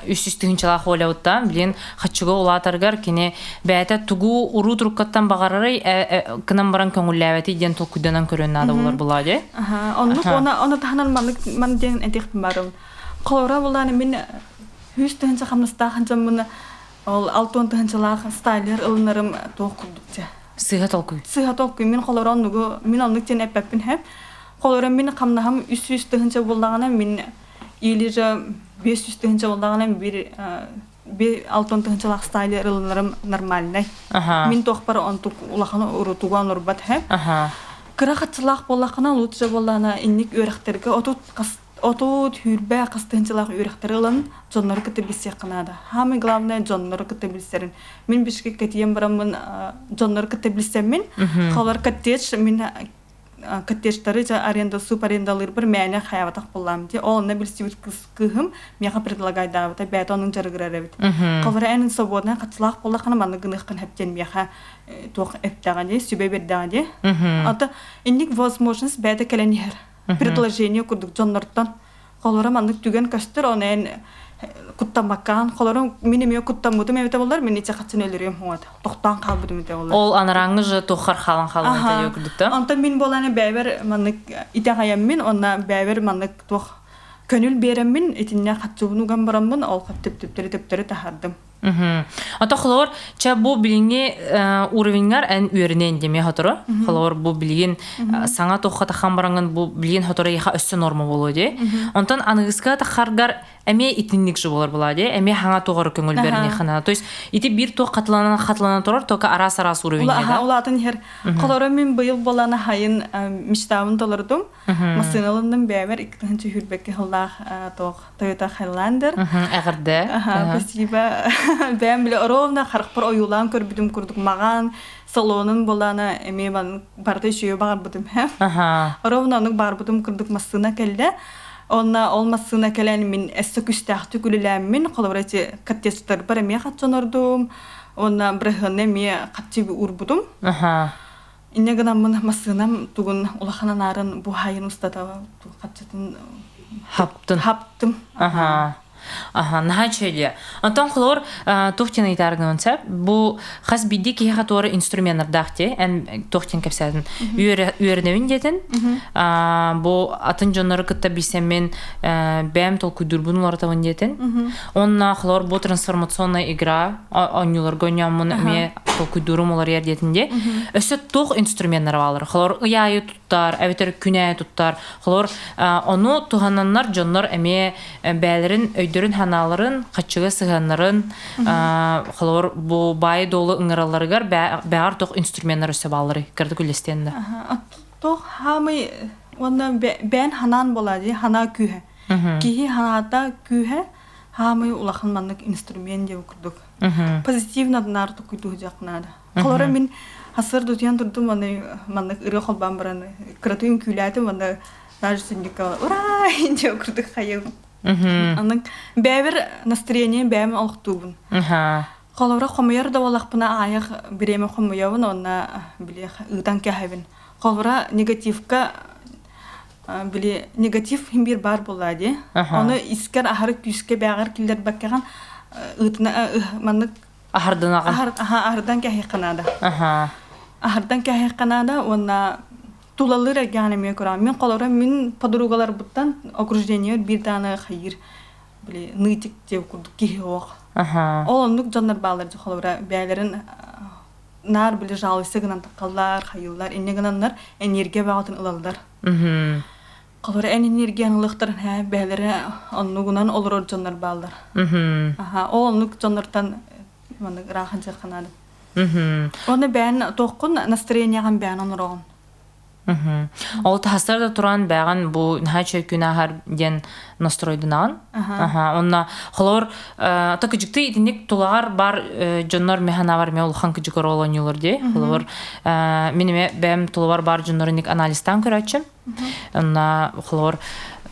үс үс тыһыынчалаах Олябыттан билин хаччыга улаатаргар кини бэйэтэ тугу уруу туруккаттан баҕарарый кынан баран көҥүллээбэти диэн толкуйданан көрүөн наада болар булаа дии. Оннук она оны таһынан маннык ман диэн этиэхпин барым. Холобура булааны мин 100 тыһыынча хамнастаах дьоммун ол 60 тыһыынчалаах стайлер ылынарым туох курдук дьэ. Сыыһа толкуй. Сыыһа толкуй. Мин холобура оннугу мин оннук диэн эппэппин хэп. Холобура мин хамнаһым 300 тыһыынча буоллаҕына мин или же 500 тыһыынча буоллаҕына бир алтан тыһыынчалаах стайлер ылынарым нормальный. Мин туохпар онтук улахан урутуга онорбат хэп. Кыра хаччылаах буоллаххына лучше буоллаҕына инник үөрэхтэргэ отут отут сүүрбэ хас тыһыынчалаах үөрэхтэри ылан дьоннору кытта билсиэххэ наада. Самое главное дьоннору кытта билсэрин. Мин Бишкеккэ тиийэн бараммын дьоннору кытта билсэммин, холор коттедж мин коттеджтары аренда суп арендалыырбар мээнэ хайаабатах буоллаам дии. Ол онно билсибит кыыһым миэхэ предлагайдаабыта бэйэтэ оннун дьарыгырар эбит. Холор эн свободнай хаччылаах буоллаххына маннык гыныаххын хэптиэн миэхэ туох эптэҕэ дии, сүбэ биэрдэҕэ дии. Ата инник возможность бэйэтэ кэлэн иһэр. Предложение курдук дьоннортон холоро маннык түгэн көстөр оны эн куттаммаккаан холоро мин эмиэ куттаммытым эбитэ боллар мин ичэ хаччын өлөрүөм хуҥат тохтоон хаалбытым этэ боллар ол анарааҥҥы же туххар хаалан хаалбыт курдук да онтон мин буолан бэйбэр маннык итэҕэйэммин онна бэйбэр маннык туох көнүл биэрэммин итиннэ хаччыбын уган бараммын ол төптөптөрү төптөрү таһардым. Ото холобур, чэ бу билиҥҥи уровеньгар эн үөрэнэн диэме хоторо. Холобур, бу билигин саҥа туохха тахан бараҥын бу билигин хоторо иха өссө норма буолуо дии. Онтон аныгыска тахаргар эмиэ итинник же болар була дии. Эмиэ хаҥа туоҕар көҥүл берни хана. То есть ити биир туох хатыланан хатыланан турар, только араас-араас уровеньга да. Улаатын иһэр. Холоро мин быйыл болана хайын мечтабын толордум. Массыына ылынным бэйэбэр 2000 сүүрбэккэ сыллаах туох Toyota Highlander. Эҕэрдэ. Спасибо. Бэйэм били ровно харахпар ойуулаан көрбүтүм курдук маҕан салонун булана эмиэ барыта үчүгэй баҕарбытым. Ровно оннук баарбытым курдук массыына кэллэ. Онно ол массыына кэлэн мин өссө күстээхтик үлэлээммин, холобура ити коттеджтарбар эмиэ хаччонордум, уонна бырыһыаны эмиэ хаччы уурбутум. Инньэ гынаммын массыынам тугун улахан анаарын буһайын устата хаччытын хаптын. Хаптым. Аха. Аха, наһаа үчүгэй. Онтон холобур туох диэн ыйытааргынан сөп. Бу хас биирдии киһиэхэ туора инструменнардаах дии. Эн туох диэн кэпсээтин. Үөрэнэбин диэтин. Бу атын дьоннору кытта билсэммин бэйэм толкуйдуурбун уларытабын диэтин. Онно холобур бу трансформационная игра оонньууларга оонньооммун эмиэ толкуйдуурум уларыйар диэтин дии. Өссө туох инструменнара баалар? Холобур ый аайы туттар, эбэтэр күн аайы туттар. Холобур ону туһананнар дьоннор эмиэ бэйэлэрин өйдөрүн-санааларын, хаччыга сыһыаннарын, холобур бу баайы-дуолу ыҥыралларыгар бэҕэр туох инструменнар өссө баалларый? Кырдык үллэстиэн да. Туох хаамый уонна бэйэн ханаан буолаа дии, ханаа күүһэ. Киһи ханаата күүһэ хаамый улахан маннык инструмент диэн курдук. Позитивно наар тукуйдуһуйдуох наада. Холоро мин хасыр утуйан турдум аны маннык ырыа холбоон баран кыратый үҥкүүлээтим уонна даже сүнньүккэ ура диэн курдук хайым. Аннык бэйэбэр настроение бэйэм олохтуубун. Холобура хомуйар да буоллахпына аайах бириэмэ хомуйабын уонна били ыытан кэһэбин. Холобура негативка били негатив хим биир баар буоллаа дии. Ону искэр аһары күүскэ бээҕэр киллэрбэккэҕин ыытына маннык Аһардынаҕын. Аһардан кэһиэххэ наада. Аһардан кэһиэххэ наада уонна тулалыыр эргэҕин эмиэ көрөҕүн. Мин холобура мин подругаларбыттан окружениебар биир даҕаны хайыыр били нытик диэн курдук киһи суох. Ол оннук дьоннор бааллар дьэ холобура бэйэлэрин наар били жалуйса гынан таххаллар, хайыыллар, инньэ гынаннар энергия бөҕөтүн ылаллар. Холобура эн энергияны ылыахтарын һээ бэйэлэрэ оннугунан олорор дьоннор бааллар. Аха, ол оннук дьоннортон маннык ыраахан дьарханаадым. Уонна бэйэн туоххун настроениеҕын бэйэн оҥороҕун. Ол таһастар да туран бэҕэн бу наһаа үчүгэй күн ааһар диэн настройдунаҕын. Аха, онно холобур то кыдьыкты итинник тулаҕар бар дьоннор механавар ме улахан кыдьык оруол оонньуулар дии. Холобур мин эме бэйэм тулабар бар дьоннору ник анализтаан көрөөччүм. Онно холобур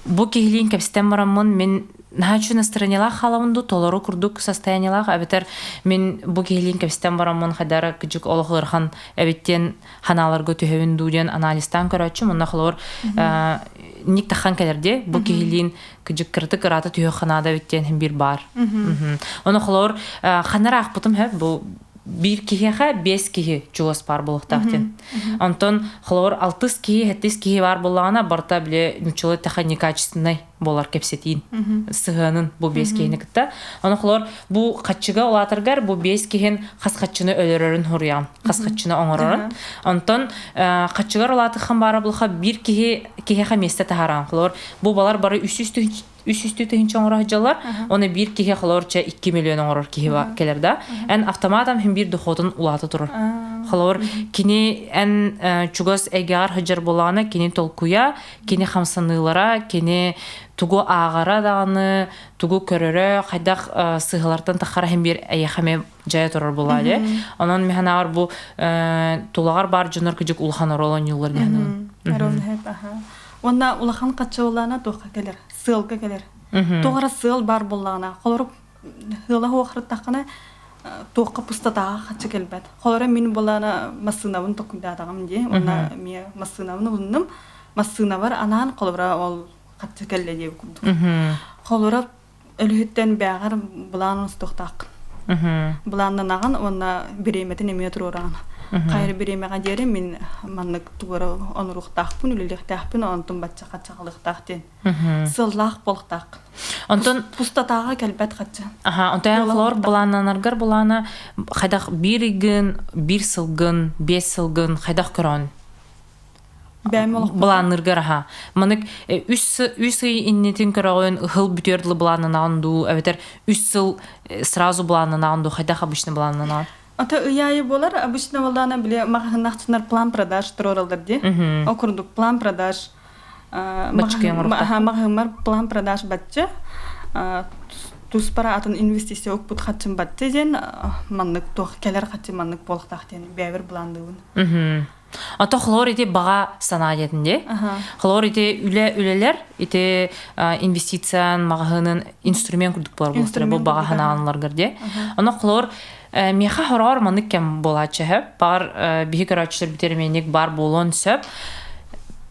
бу киһилиин кэпсэтэн бараммын мин наһаа үчүгэй настроениелаах хаалабын дуу, толору курдук состояниелаах эбэтэр мин бу киһилиин кэпсэтэн бараммын хайдара кыдьык олох ыарахан эбит диэн ханааларга түһэбин дуу диэн анализтаан көрөөччүм. Онно холобур ник тахан кэлэр дии бу киһилиин кыдьык кыратык ыраата түһүөх ханаада эбит диэн биир баар. Ону холобур ханна аахпытым хөп бу биир киһиэхэ биэс киһи чугас баар буолуохтаах диэн. Онтон холобур алтыс киһи, сэттис киһи баар буоллаҕына барыта били нуччалыы тэхэ некачественнай буолар кэпсэтиин сыһыанын бу биэс киһини кытта. Ону холобур бу хаччыга улаатаргар бу биэс киһин хас хаччыны өлөрөрүн хоруйаҕын, хас хаччыны оҥорорун. Онтон хаччыгар улаатыххан баара булха биир киһи киһиэхэ миэстэ таһааран холобур бу балар бары 300 тыһыынча оҥоро сылдьаллар, оны биир киһи холобур чэ 2 миллион оҥорор киһи кэлэр да, эн автоматом хин биир дохуотун улаата турар. Холобур, кини эн чугас эйгэҕэр сылдьар буоллаҕына, кини толкуйа, кини хамсаныылара, кини тугу ааҕара даҕаны, тугу көрөрө, хайдах сыһалартан таххара хин биир эйиэхэ эмиэ дьайа турар буолаа дии. Онон мин санаабар бу тулаҕар баар дьоннор кыдьык улахан оруол оонньууллар диэн Уонна улахан хаччылаана туохха кэлэр? Сыалга кэлэр. Туох эрэ сыал баар буоллаҕына, холорук ыала хуохарыттаххына туохха пустотаҕа хаччы кэлбэт. Холоро мин буолаана массыынабын токуйдаатаҕым дии. Уонна эмиэ массыынабын ылынным. Массыынабар анаан холобура ол хаччы кэллэ диэбит курдук. Холобура өлүһүттэн бээҕэр былаан оҥостуохтааххын. Былааннанаҕын уонна бириэмэтин эмиэ туруораҕын. Хайыр бириэмэҕэ диэри мин маннык тугу эрэ оноруохтаахпын, үлэлиэхтээхпин, онтон бачча хаччаҕалыахтаах диэн. Сыллаах буолуохтааххын. Онтон пустотааҕа кэлбэт хачча. Аха, онтон флор былааннанаргар былаана хайдах биир ыйгын, биир сылгын, биэс сылгын хайдах көрөҕүн? Былаанныыргар аха. Манык үс ый иннитин көрөҕүн, ыһыл бүтүөр дылы былааннанаҕын дуу, эбэтэр үс сыл сразу былааннанаҕын дуу, хайдах обычно былааннанаҕын? Ата ый аайы буолар, обычно буоллаҕына били маҕаһыыннаахчынар план продаж туруораллар дии. Ол курдук план продаж Баччыкы оҥоруохтаах. Маҕаһыыммар план продаж бачча. Туспара атын инвестиция укпут хаччым батты диэн маннык туох кэлэр хаччы маннык буолуохтаах диэн бэйэбэр былаанныыбын. Ото холоор ити баҕа санаа диэтин дии. Холоор ити үлэ үлэлэр ити инвестициян маҕаһыынын инструмент курдук буолар буолуохтара бу баҕа санааларгар дии. Оно холоор миэхэ хороҕор маннык кэм буолааччы сөп. Баҕар биһи көрөөччүлэр бүтэр бар буолуон сөп.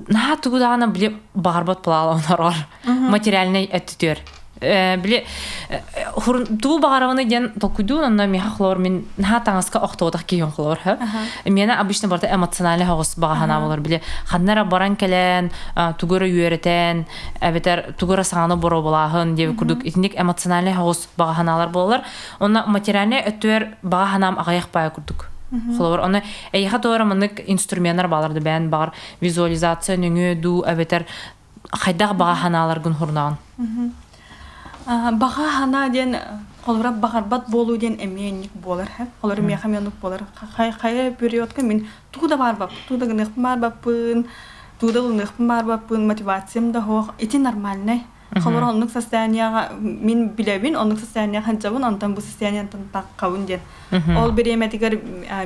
Наһаа тугу даҕаны били баҕарбат буолаал онорор материальнай өттүтүөр. Били тугу баҕарабыный диэн толкуйдуун онно миэхэ холоор мин наһаа таҥаска охтуотах киһиэн холоор хөп. Миэнэ обычно барыта эмоциональный хоҕус баҕа санаа болар били ханна эрэ баран кэлэн тугу эрэ үөрэтэн эбэтэр тугу эрэ саҥаны боруобалааһын диэбит курдук итинник эмоциональный хоҕус баҕа санаалар буолалар. Онно материальнай өттүгэр баҕа санаам аҕыйах баайа курдук. Холобур, онно эйиэхэ туора маннык инструменнар баалар да бэйэн баҕар визуализация нөҥүө дуу эбэтэр хайдах баҕа санааларгын хурнаҕын? Баҕа санаа диэн холобура баҕарбат буолуу диэн эмиэ инник буолар. Холобура миэхэ эмиэ оннук буолар. Хайа периодка мин тугу да баарбаппын, тугу да гыныахпын баарбаппын, тугу да ылыныахпын баарбаппын, мотивациям да суох. Ити нормальнай. Холобура оннук состояниеҕа мин билэбин, оннук состояниеҕа сылдьабын, онтон бу состояниеттан таххабын диэн. Ол бириэмэтигэр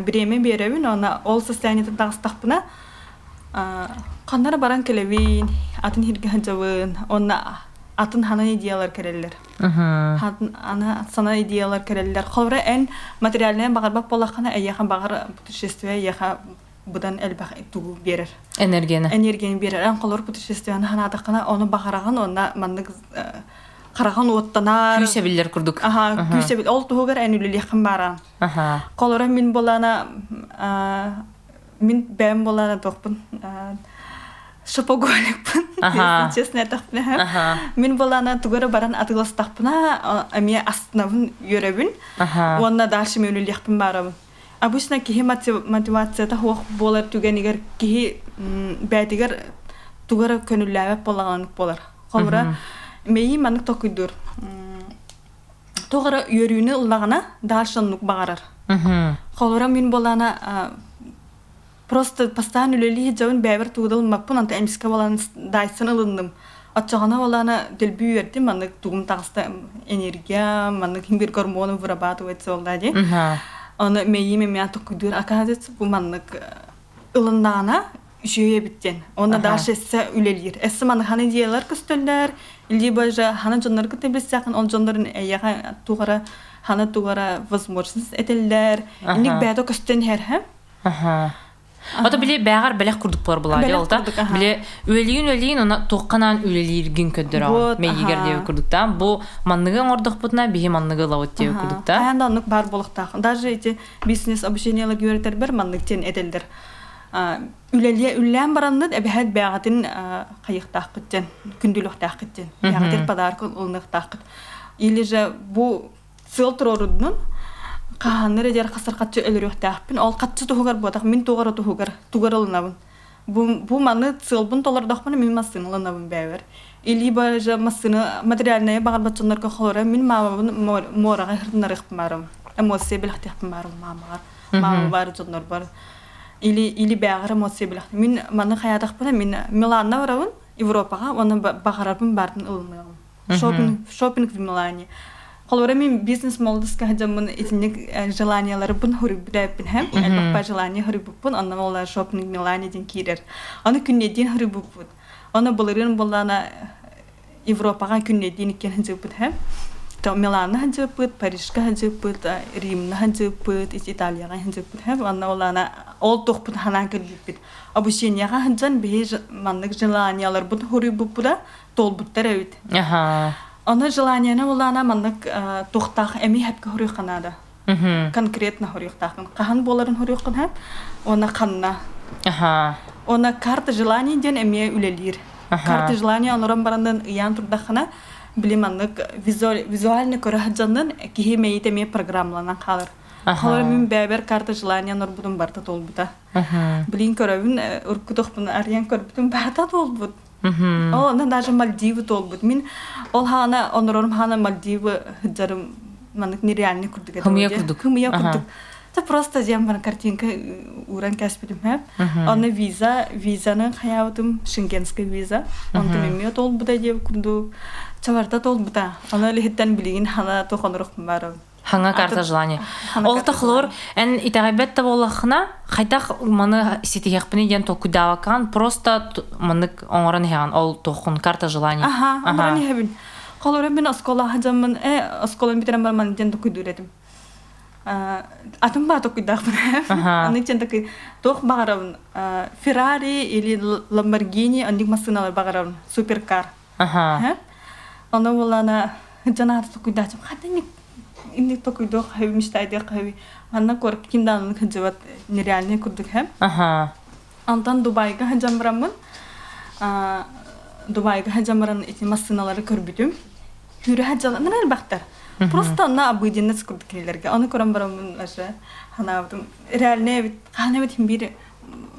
бириэмэ биэрэбин, уонна ол состояниеттан таҕыстахпына Ханна эрэ баран кэлэбин, атын сиргэ сылдьабын, уонна атын ханан идеялар кэлэллэр. Аны сана идеялар кэлэллэр. Холобура, эн материальнай баҕарбат буоллаххына, эйиэхэ баҕар путешествие эйиэхэ быдан элбэх тугу биэрэр. Энергияны. Энергияны биэрэр. Эн холобур путешествияны санаатаххына, ону баҕараҕын уонна маннык хараҕын уоттанар. Күүс эбиллэр курдук. Аха, күүс эбил. Ол туһугар эн үлэлиэххин бааран. Холобура, мин буолаана Мин бэйэм буолаана туохпун шопоголикпын, если честно этахпына. Мин буолаана тугу эрэ баран атыыластахпына, эмиэ астынабын, үөрэбин. Уонна дальше мен үлэлиэхпин баарабын. Обычно киһи мотивацията суох буолар түгэнигэр киһи бэйэтигэр тугу эрэ көнүллээбэт буолаҕанык буолар. Холобура, мэйии маннык толкуйдуур. Туох эрэ үөрүүнү ыллаҕына, дальше оннук баҕарар. Холобура, мин буолаана просто постоянно үлэлии сылдьабын, бэйэбэр тугу да ылыммаппын, онтон эмискэ буолан Дайсон ылынным. Оччоҕуна буолаана дэлби үөрдүм, маннык тугум таҕыста энергия, маннык биир гормону вырабатывается буолла дии. Ону мэйиим эмиэ токуйдуур, оказывается, бу маннык ылыннаҕына үчүгэй эбит диэн. Уонна дальше эссе үлэлиир. Эссе маны хана идеялар көстөллөр, либо же хана дьоннор кытта билсэхин, ол дьоннорун эйэҕэ тугара хана тугара возможность этэллэр. Инник бэйэтэ көстөн иһэр, һэ? Аха. Ото били бэҕэр бэлэх курдук буолар булаа Бэлэх ол та курдук, аха. били үлэлиин үлэлиин она туохханаан үлэлииргин көрдөрөҕүн Вот, мэйигэр аха. диэбит курдуктаа бу манныгы оҥордохпутуна биһи манныгы ылабыт диэбит Аха. курдуктаа Хайаан да оннук баар буолуохтаах. Даже эти бизнес обучениелар үөрэтэрбэр маннык диэн этэллэр. Үлэлиэ үллээн баранныт эбэһээт бэйэҕитин хайыахтааххыт диэн күндүлүөхтээххит диэн бэйэҕитин подарка ылыныахтааххыт или же бу сыал туруорудунун хаһааннар эдэр хасар хаччы өлөрүөхтээхпин ол хаччы туһугар буотах мин тугара туһугар тугар ылынабын бу, бу маны сыалбын толордохпуна мин массыына ылынабын бэйэбэр либо же массыына материальная баҕарбат дьоннорго холоро мин маамабын муораҕа хыртынарыахпын баарым эмоция бэлэхтиэхпин баарым маамаҕар маама бар дьоннорбор или или бэҕэр эмоция билэх мин маны хайаатахпына мин Миланна барабын Европаҕа уонна баҕарарбын баарын ылыныаҕым шопинг шопинг в Милане холобура мин бизнес молодоска сылдьаммын итинник желанияларбын хоруйбут эбиппин элбэх желание хоруйбуппун онно ол шопинг в Милане диэн киирэр аны күннэдиин хоруйбуппут оны былырыын буоллаана Европаҕа күннэйдиин иккиэн сылдьыбыппыт һэ. То Милаҥҥа сылдьыбыппыт, Парижка сылдьыбыппыт, Римҥа сылдьыбыппыт, Италияҕа сылдьыбыппыт һэ. Уонна ол аана ол туохпут ханаан кэлбиппит. Обучениеҕа сылдьан биһи маннык желанияларбыт хоруйбуппута туолбуттар эбит. Ону желанияны ол аана маннык туохтаах эмиэ хэпкэ хоруйха наада. Конкретно хоруйуохтааххын. Хаһан буоларын хоруйуоххун һэ. Уонна ханна. Уонна карта желаний диэн эмиэ үлэлиир. Карта желания онорон баранын ыйаан турдаххына, били маннык визуально көрө сылдьаннын киһи мэйиитэ эмиэ программаланан хаалар. Холор мин бэйэбэр карта желания онорбутум барыта туолбута. Билин көрөбүн, уруккутухпун арыйан көрбүтүм барыта туолбут. Ол онно даже Мальдивы туолбут. Мин ол хаана онорорум хаана Мальдивы сылдьарым маннык нереальный курдук этэ. Хымыйа курдук. Хымыйа курдук. Это просто диэн баран картинка ууран кээспитим һэ. Онно виза, визаны хайаабытым шенгенская виза. Онтум эмиэ толбута диэбит курдук чабарта толбута. Ону илиһиттэн билигин хана тохонорух барым. Хаҥа карта желание. Ол тохлор эн итэҕэйбэт да буоллаххына, хайдах маны ситиһиэхпиний диэн толкуйдаабаккаҕын просто маннык оҥорон иһэҕин ол туоххун карта желаний. Аха, оҥорон иһэбин. Холобура мин оскуолаҕа дьоммун э оскуоланы бүтэрэн баран диэн толкуйдуур этим. Атын баа толкуйдаахпын. Аны диэн такой туох баҕарабын Феррари или Ламборгини оннук массыыналар баҕарабын суперкар. Ону буоллаана дьанаата толкуйдаачым ханна инник толкуйдуох хаһыы мечтайдыах хаһыы манна куорат ким даҕаны сылдьыбат нереальный курдук һэ. Онтон Дубайга сылдьан бараммын Дубайга сылдьан баран ити массыыналары көрбүтүм. Сүүрэ сылдьаллар элбэхтэр. Просто онно обыденность курдук кинилэргэ. Ону көрөн бараммын вообще санаабытым реальный эбит хаһан эбит биир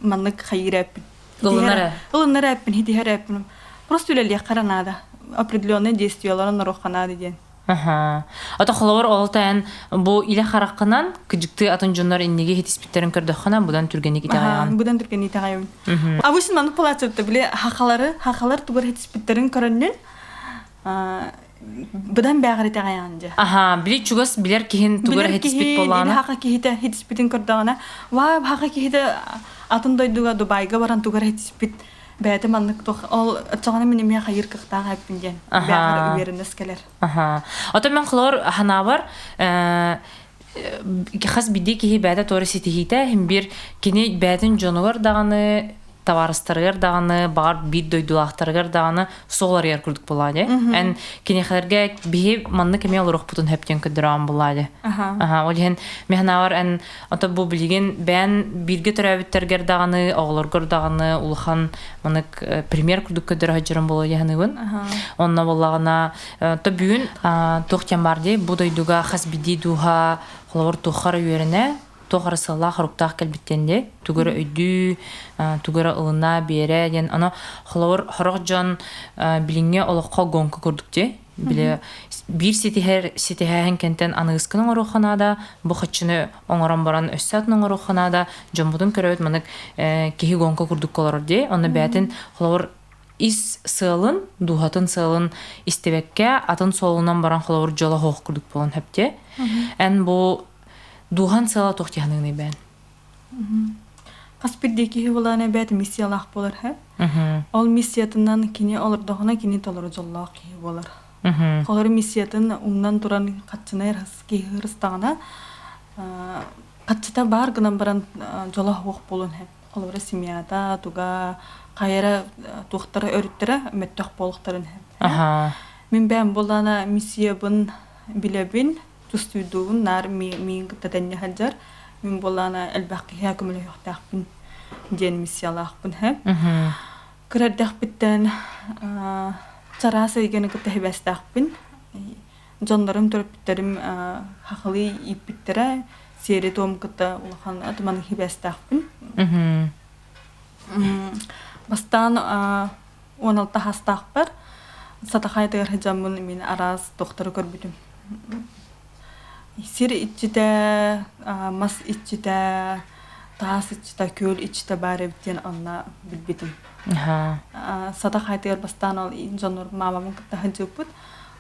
маннык хайыыр эппин. Ылынар Ылынар эппин, хитиһэр эппин. Просто үлэлиэххэ эрэ наада. Определенные действияларын оҥоруохха наада диэн. Аха. Ото холобур ол тайан бу илэ хараххынан кыдьыктыы атын дьоннор инниги хитиспиттерин көрдөххүнэ будан түргэнник итэҕэйэҕин. Будан түргэнник итэҕэйэбин. Обычно маннык палааччыта били хахалары, хахалар тугар хитиспиттерин көрөннүн быдан бээҕэр итэҕэйэҕин дьэ. Аха, били чугас билэр киһин тугар хитиспит буоллаҕына. Хаха киһитэ хитиспитин көрдөҕүнэ, ваа хаха киһитэ атын дойдуга Дубайга баран тугар хитиспит бэйэтэ маннык туох ол оччоҕуна мин эмиэ хайыыр кыахтаах эппин диэн бэйэҕэр уверенность кэлэр. Аха. Ото мен холор ханаабар хас биирдии киһи бэйэтэ туора ситиһиитэ иһин биир кини бэйэтин дьонугар даҕаны табаарыстарыгар даҕаны баҕар биир дойдулаахтарыгар даҕаны суол арыйар курдук буолаа дии. Эн киниэхэлэргэ биһи маннык эмиэ олоруохпутун сөп диэн көрдөрөҕүн буолаа дии. Аха, ол иһин мин санаабар эн ото бу билигин бэйэн бииргэ төрөөбүттэргэр даҕаны, оҕолоргор даҕаны улахан манык пример курдук көрдөрө сылдьарым буолуо дии саныыбын. Онно буоллаҕына то бүгүн туох диэн баар дии бу дойдуга хас биирдии дууһа холобур туохха эрэ үөрэнэ туох эрэ сыаллаах-соруктаах кэлбиттэн дии тугу эрэ өйдүү тугу эрэ ылына биэрэ диэн ону холобур сорох дьон билиҥҥи олоххо гонка курдук дии били биир ситиһэр ситиһээһин кэнтэн аныгыскын оҥоруохха наада бу хаччыны оҥорон баран өссө атын оҥоруохха наада дьоммутун көрөбүт манык киһи гонка курдук олорор дии онно бэйэтин холобур ис сыалын, дууһатын сыалын истибэккэ, атын суолунан баран холобур дьоло суох курдук буолан сөптүө. Эн бу дууһан сыала туох дии бээн? Хас биирдии киһи булаан эбээт миссиялаах буолар һэ. Ол миссиятынан кини олордоҕуна кини толору дьоллоох киһи буолар. Холору миссиятын умнан туран хаччына киһи ырыстаҕына хаччыта баар гынан баран дьоло суох буолуон сөп. Холобура семьята, туга, хайара туохтара өрүттэрэ мөттөх буолуохтарын сөп. Мин бэйэм буоллаана миссиябын билэбин, тустуйдуубун, наар миигин кытта тэҥҥэ сылдьар. Мин буоллаана элбэх киһиэхэ көмөлөһүөхтээхпин диэн миссиялаахпын сөп. Кыра эрдэхпиттэн чараас эйгэни кытта сибээстээхпин. Дьоннорум, төрөппүттэрим хахылыы ииппиттэрэ, сиэри-туом кытта улахан атыман сибээстээхпин. Бастаан 16 саастаахпар Сатахайтыгар сылдьаммын мин араас доктору көрбүтүм. Сир иччитэ, мас иччитэ, таас иччитэ, күөл иччитэ баар эбит диэн онно билбитим. Сатахайтыгар бастаан ол дьоннор маамабын кытта сылдьыбыппыт.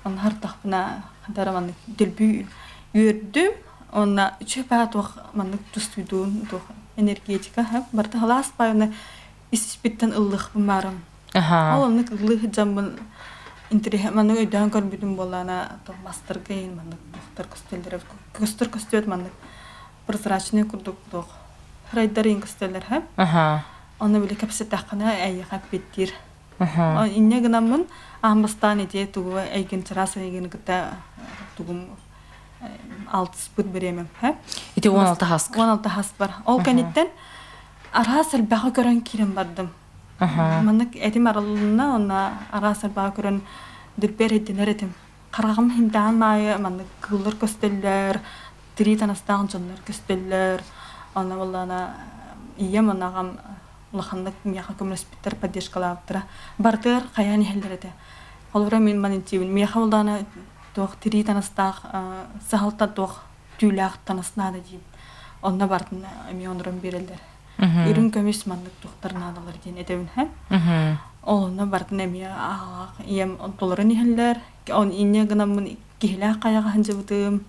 Онно хартахпына хантара маннык дэлби үөрдүм. Онно үчүгэй баа туох маннык тустуйдуун туох энергетика барыта халаас баайына ис-испиттэн ыллыахпын баарым. Ол оннук ыллыы сылдьаммын интэриэһэ маннык өйдөөн көрбүтүм буоллаҕына туох мастарга иһин маннык туохтар көстөллөрө көстөр көстүбэт маннык прозрачный курдук туох ырайдар иһин көстөллөр һэ. Ону били кэпсэттэххинэ эйиэхэ эппиэттиир. Инньэ гынаммын аан бастаан ити тугу эйгин чараас эйгини кытта тугум алтыспыт бириэмэм. Ити 16 хаска. 16 хаспар. Ол кэнниттэн араас элбэҕи көрөн киирэн бардым. Маннык этим арылынна, онно араас элбэҕи көрөн дүрбэр ирдэнэр этим. Хараҕым химтэҕин аайы маннык кыыллар көстөллөр, тирии танастаах дьоннор көстөллөр. Онно буоллаҕына ийэм уонна аҕам улаханнык миэхэ көмөлөспүттэр, поддержкалаабыттара. Барытыгар хайаан иһэллэр этэ. Холобура мин манын Миэхэ буоллаҕына туох тирии танастаах саһылта туох түүлээх танас наада диибин. Онно бартын эмиэ онорон биэрэллэр. Үрүҥ көмүс маннык туохтар наадалар диэн этэбин һэ. Ол онно бартын эмиэ аалаах ийэм толорон иһэллэр. Он инньэ гынаммын киһилээх хайаҕа сылдьыбытым.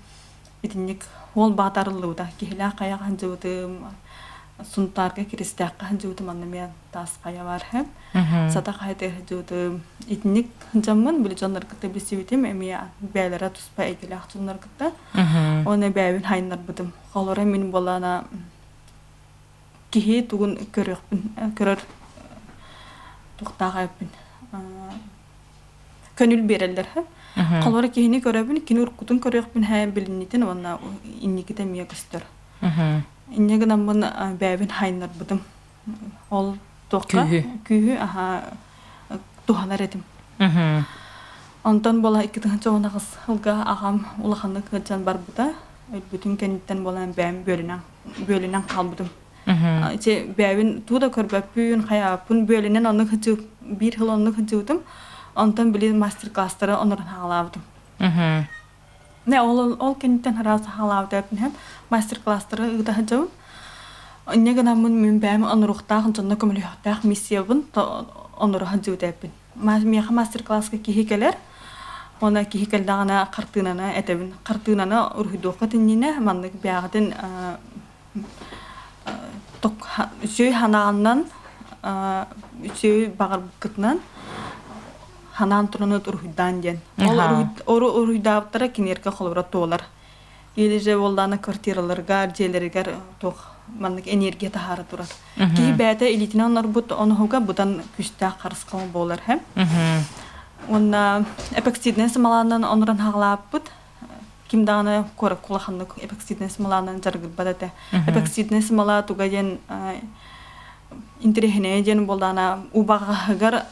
Итинник уол баатарыллыбыта. Киһилээх хайаҕа сылдьыбытым. Сунтаарга Киристээххэ сылдьыбытым онно эмиэ таас хайа бар һэ. Сата хайа сылдьыбытым. Итинник дьоммун били дьоннор кытта билсибитим эмиэ бэйэлэрэ туспа эйгэлээх дьоннор кытта. Уонна бэйэбин хайыннарбытым. Холоро мин буолана киһи тугун көрүөхпүн көрөр туохтаах эбиппин көнүл биэрэллэр холоро киһини көрөбүн кини уруккутун көрүөхпүн һэ билиннитин уонна инникитэ эмиэ көстөр инньэ гынаммын бэйэбин хайыннарбытым ол туохха күүһү аха туһанар этим онтон буола 2018 сылга аҕам улаханнык ыалдьан барбыта өлбүтүн кэнниттэн буолан бэйэм бүөлүнэн бүөлүнэн хаалбытым. Ити бэйэбин туу да көрбөппүн, хайааппын бүөлүнэн оннук сылдьы биир сыл оннук сылдьыбытым. Онтон били мастер-класстары онорон хаалаабытым. Не ол ол кэнниттэн араас хаалаабыт эбиппин мастер-класстары ыыта сылдьабын. Инньэ гынаммын мин бэйэм оноруохтаах дьонно көмөлөһүөхтээх миссиябын оноро сылдьыбыт эбиппин. Миэхэ мастер-класска киһи кэлэр, уонна киһи кэллэҕинэ хартыынаны этэбин. Хартыынаны уруһуйдуохха иннинэ маннык бэйэҕитин үчүгэй ханааннан үчүгэй баҕарбыккытынан ханаан туран уруһуйдаан диэн. Ол уруһуйдаабыттара киниэргэ холобура туолар. Или же буоллаана квартираларыгар, дьиэлэригэр туох маннык энергия таһаара турар. Киһи бэйэтэ илиитинэн онорбут оноһуга быдан күүстээх харысхал буолар һэ. Уонна эпоксиднай смоланан онорон хаҕалааппыт. Ким даҕаны куоракка улаханнык эпоксиднай смоланан дьарыгырбат этэ. Эпоксиднай смола туга диэн интэриэһинэйэ диэн буоллаана убаҕаһыгар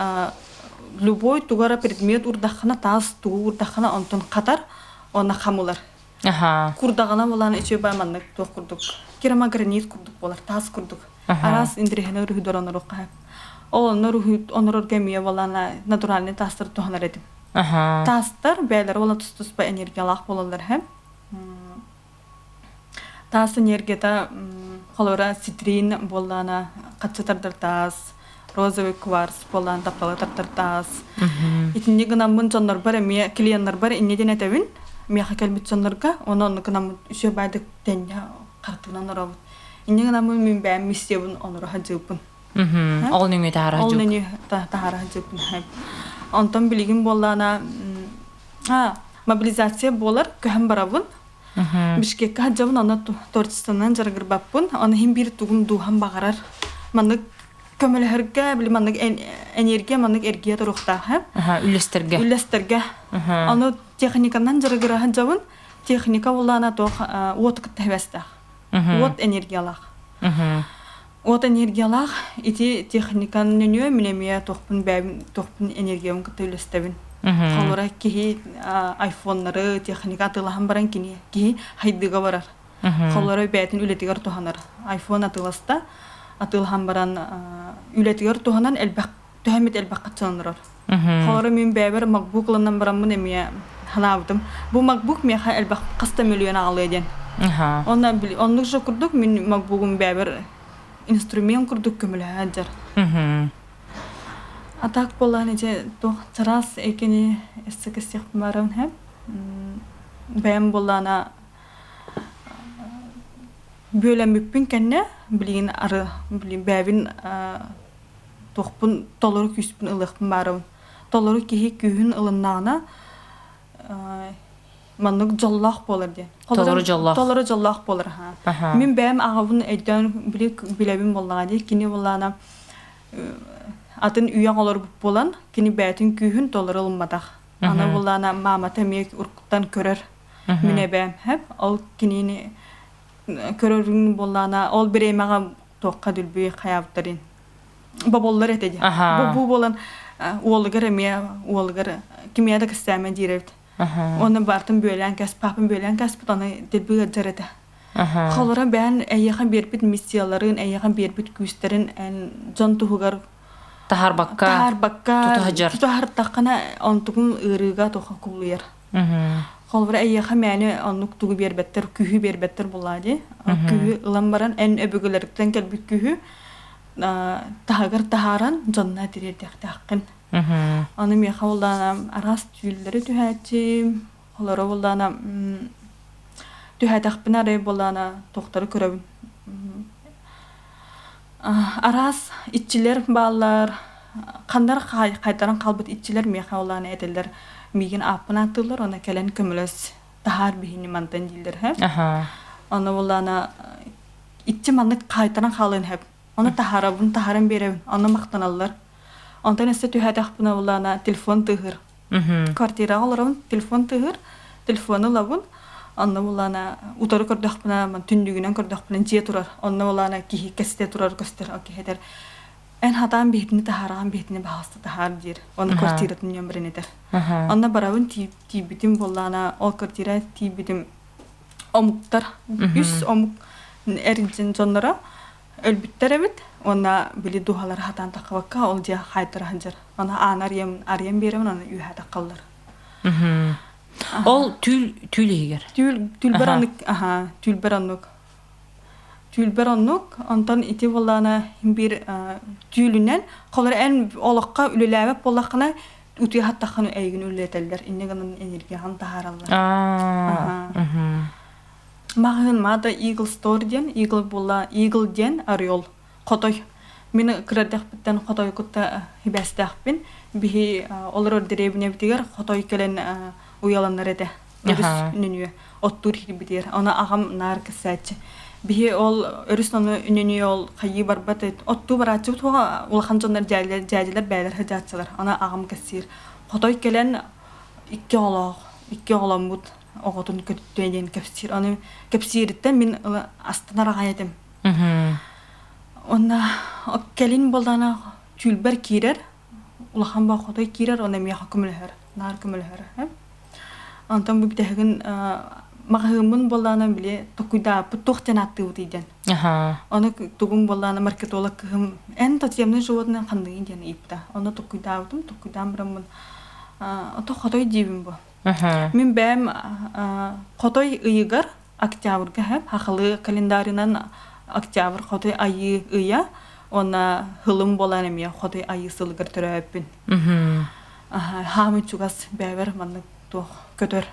любой тугара предмет урдаххына таас тугу урдаххына онтон хатар уонна хам ылар. Курдаҕына буолан үчүгэй маннык туох курдук керамогранит курдук буолар, таас курдук. Араас интэриэһинэй уруһуйдар оноруохха сөп. Ол онно уруһуй онорорго эмиэ буолан натуральный таастар туһанар этим. Таастар бэйэлэрэ буолан тус-туспа энергиялаах буолаллар һэ. Таас энергията холобура цитрин буоллаана хаччы тардар таас, розовый кварц буоллаан тапталы тардар таас. Итинник гынаммын дьоннорбор эмиэ клиеннарбар инньэ диэн этэбин. Миэхэ кэлбит дьоннорго уонна оннук гынаммын үчүгэй баайдык тэҥҥэ хартыынан оноробут. Инньэ гынаммын мин бэйэм миссиябын оноро сылдьыбыппын. Ол нөҥүө таһара Ол нөҥүө таһара сылдьыбыппын. Онтон билигин буоллаана мобилизация буолар, көһөн барабын. Бишкеккэ сылдьабын, онно творчествонан дьарыгырбаппын. Ону иһин биир тугум дууһам баҕарар. Маннык көмөлөһөргө, били маннык энергия маннык эргийэ туруохтаах. Үллэстэргэ. Үллэстэргэ. Ону техниканан дьарыгыра сылдьабын. Техника буллаана туох уот кытта хэбэстээх. Уот энергиялаах. Уот энергиялаах ити техникан нөнүө мин эмиэ туохпун бэйэм туохпун энергиябын кытта үллэстэбин. Холобура киһи айфоннары техника атыылаһан баран кини киһи хайдыыга барар. Холобура бэйэтин үлэтигэр туһанар. Айфон атыыласта, атыылаһан баран үлэтигэр туһанан элбэх төһөмүт элбэх хаччыланырар. Холобура мин бэйэбэр MacBook ылынан бараммын эмиэ санаабытым. Бу MacBook миэхэ элбэх хас да миллион аҕалыа диэн. Онно оннук же курдук мин MacBook'ум бэйэбэр инструмент курдук көмөлөһө сылдьар. А так буоллаан ити туох чараас экини өссө кэсиэхпин баарабын һэ. Бэйэм буоллаана бүөлэммиппин кэннэ билигин ары билигин бэйэбин туохпун толору күүспүн ылыахпын баарабын. Толору киһи күүһүн ылыннаҕына маннык дьоллоох буолар диэн. Толору дьоллоох. Толору дьоллоох буолар. Мин бэйэм аҕабын өйдөөн билэбин буоллаҕа дии. Кини буоллаҕына атын үйэҕ олорбут буолан, кини бэйэтин күүһүн толору ылымматах. Аны буоллаҕына маамата эмиэ уруккуттан көрөр. Мин эбээм хэп ол кинини көрөрүн буоллаҕына ол бириэмэҕэ туохха дүлбүй хайаабыттарын боболлор этэ дии. Бу буолан уолугар эмиэ уолугар кимиэ да кэстээмэ диир эбит. Оны бартын бүөлээн кэс, папам бүөлээн кэспит, аны дэлби ыалдьар этэ. Холоро бэйэн эйиэхэ биэрбит миссияларын, эйиэхэ биэрбит күүстэрин эн дьон туһугар таһаарбакка таһаарбакка тутуһар таххана онтугун ыарыыга тоха кулуйар. Холобура эйиэхэ мээнэ оннук тугу биэрбэттэр, күүһү биэрбэттэр буоллаа дии. Күүһү ылан баран эн өбүгэлэриттэн кэлбит күүһү таһыгар таһааран дьонно тириэрдиэхтээххин. Аны миэхэ буоллаана араас түүллэри түһээччим, олоро буоллаана түһээтэхпинэ арай буоллаана туохтары көрөбүн. Араас иччилэр бааллар, ханнар хайдаран хаалбыт иччилэр миэхэ олаана этэллэр, миигин ааппын ааттыыллар, уонна кэлэн көмөлөс, таһаар биһини мантан дииллэр һэ. Аны буоллаана иччи маннык хаайтаран хаалыан сөп. Ону таһаарабын, таһааран биэрэбин, ону махтаналлар. Онтон өссө түһээтэхпинэ буоллаана телефон тыаһыыр. Квартираҕа олоробун, телефон тыаһыыр, телефону ылабын. Онно буоллаана утары көрдөхпүнэ, түннүгүнэн көрдөхпүнэ дьиэ турар. Онно буоллаана киһи кэстэ турар көстөр. Ол киһи этэр, эн хатаан биһитини таһаараҕын, биһитини баһаалыста таһаар диир. Онно квартиратын нөмерин этэр. Онно барабын тиийбитим буоллаана, ол квартира тиийбитим омуктар, үс омук эргин дьонноро өлбүттэр эбит уонна били дууһалара хатаан таххыбакка ол дьиэ хаайтара сылдьар. Аны ааны арыйан арыйан биэрэбин аны үөһэ таххаллар. Ол түүл түүл иһигэр. Түүл түүлбэр оннук аха түүлбэр оннук. Түүлбэр оннук онтон ити буоллаана биир түүлүнэн холор эн олоххо үлэлээбэт буоллаххына утуйа хаттаххына эйигин үлэлэтэллэр инньэ гынан энергияҕын таһаараллар. Аа. Маҕаһыын маата Eagle Store диэн, Eagle буолла Eagle диэн орел, хотой. Мин кыра эрдэхпиттэн хотойу кытта сибээстээхпин. Биһи олорор дэриэбинэбитигэр хотой кэлэн уйаланар этэ. Өрүс үнүнүө оттуур киирбитигэр. Ону аҕам наар кэпсээччи. Биһи ол өрүс ону үнүнүө ол хайыы барбат оттуу барааччыбыт уоҕа улахан дьоннор дьээдилэр дьээдилэр бээлэр сылдьааччылар. Ону аҕам кэпсиир. Хотой кэлэн икки оҕолоох, икки оҕоломмут оҕотун көтүттүө диэн кэпсиир. Аны кэпсиириттэн мин астынар аҕай этим. Онно кэлин буоллаҕына түүлбэр киирэр, улахан бохотой киирэр, онно миэхэ көмөлөһөр, наар көмөлөһөр. Онтон бу бүтэһигин маҕаһыыммын буоллаҕына били токуйдааппыт туох диэн ааттыыбытый диэн. Ону тугум буоллаҕына маркетолог кыһым эн тотемный животное ханныгын диэн ыйыппыта. Ону токуйдаабытым, токуйдаан бараммын ото хотой диибин бу. Мин бэйэм хотой ыйыгар октябрьга хэп хахалы календарынан октябрь хотой айыы ыйа уонна һылым буолан эмиэ хотой айыы сылыгар төрөөппүн. Хаамый чугас бэйэбэр маннык туох көтөр.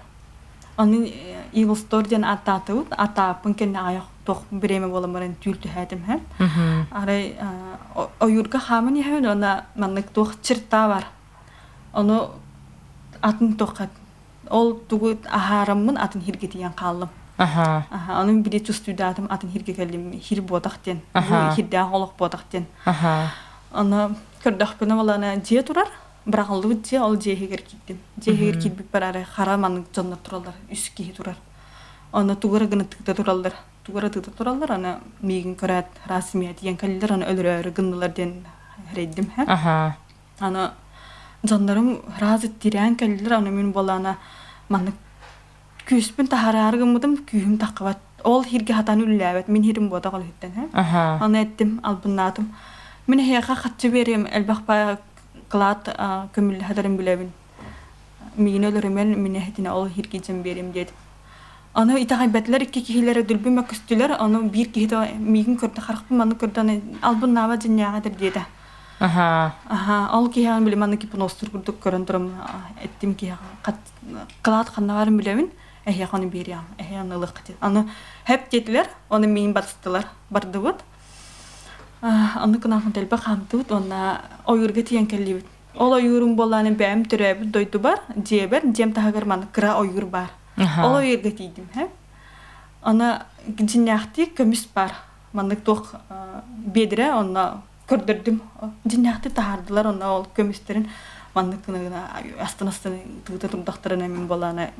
Аны Evil Store диэн аттаатыбыт. Аттааппын кэннэ аҕыйах туох бириэмэ буолан баран түүл түһээтим һэ. Арай ойуурга хааман иһэбин уонна маннык туох чертаа бар. Ону атын туохха ол тугу аһаараммын атын хиргэ тиийэн хааллым. Аха. Аха, ону били чувствуйдаатым атын хиргэ кэллим хир буотах диэн. Аха. Хирдээх олох буотах диэн. Аха. Аны көрдөхпүнэ балана дьиэ турар, быраҕыллыбыт дьиэ, ол дьиэ иһигэр киирдим. Дьиэ иһигэр киирбиппэр арай хара маннык дьоннор тураллар, үс киһи турар. Аны тугу эрэ гына тыыта тураллар, тугу эрэ тыыта тураллар, аны миигин көрөөт, раз миэ тиийэн кэллилэр, аны өлөрөөрү гыннылар диэн эрэйдим. Аха. Аны дьоннорум сразу тирээн кэллилэр, аны мин буоллаҕына маннык күүспүн таһаараары гыммытым, күүһүм таххыбат. Ол иһиргэ хатан үллээбэт, мин иһирим буотах ол иһиттэн. Аха. Аны эттим, албыннаатым. Мин эһиэхэ хаччы биэриэм, элбэх баай кылаат көмүллэһэрин билэбин. Миигин өлөрүмэн, мин эһитинэ ол иһиргэ дьэн биэриэм диэтим. Аны итэҕэйбэтилэр икки киһилэрэ дүлбү мөккүстүлэр, ону биир киһи миигин көрдө, харахпын маннык көрдө, албыннаабат дьиннээҕэ этэр диэтэ. Аха. Аха, ол киһиэхэ били маннык гипнозтуур курдук көрөн туран эттим киһиэхэ кылаат ханна баарын билэбин, эһиэхэ ону биэриэҕим, эһиэхэ ону ылыахха диэн. Аны хэп диэтилэр, ону миин батыстылар, бардыбыт. Аны кынаахын дэлби хаамтыбыт уонна ойуурга тиийэн кэллибит. Ол ойуурум буоллааны бэйэм төрөөбүт дойдубар, дьиэбэр, дьиэм таһыгар маннык кыра ойуур баар. Ол ойуурга тиийдим, һэ. Аны дьиннээхтии көмүс баар. Маннык туох биэдирэ онно көрдөрдүм. Дьиннээхтик таһаардылар онно ол көмүстэрин маннык гына гына астын-астын тыыта турдахтарына мин буолаана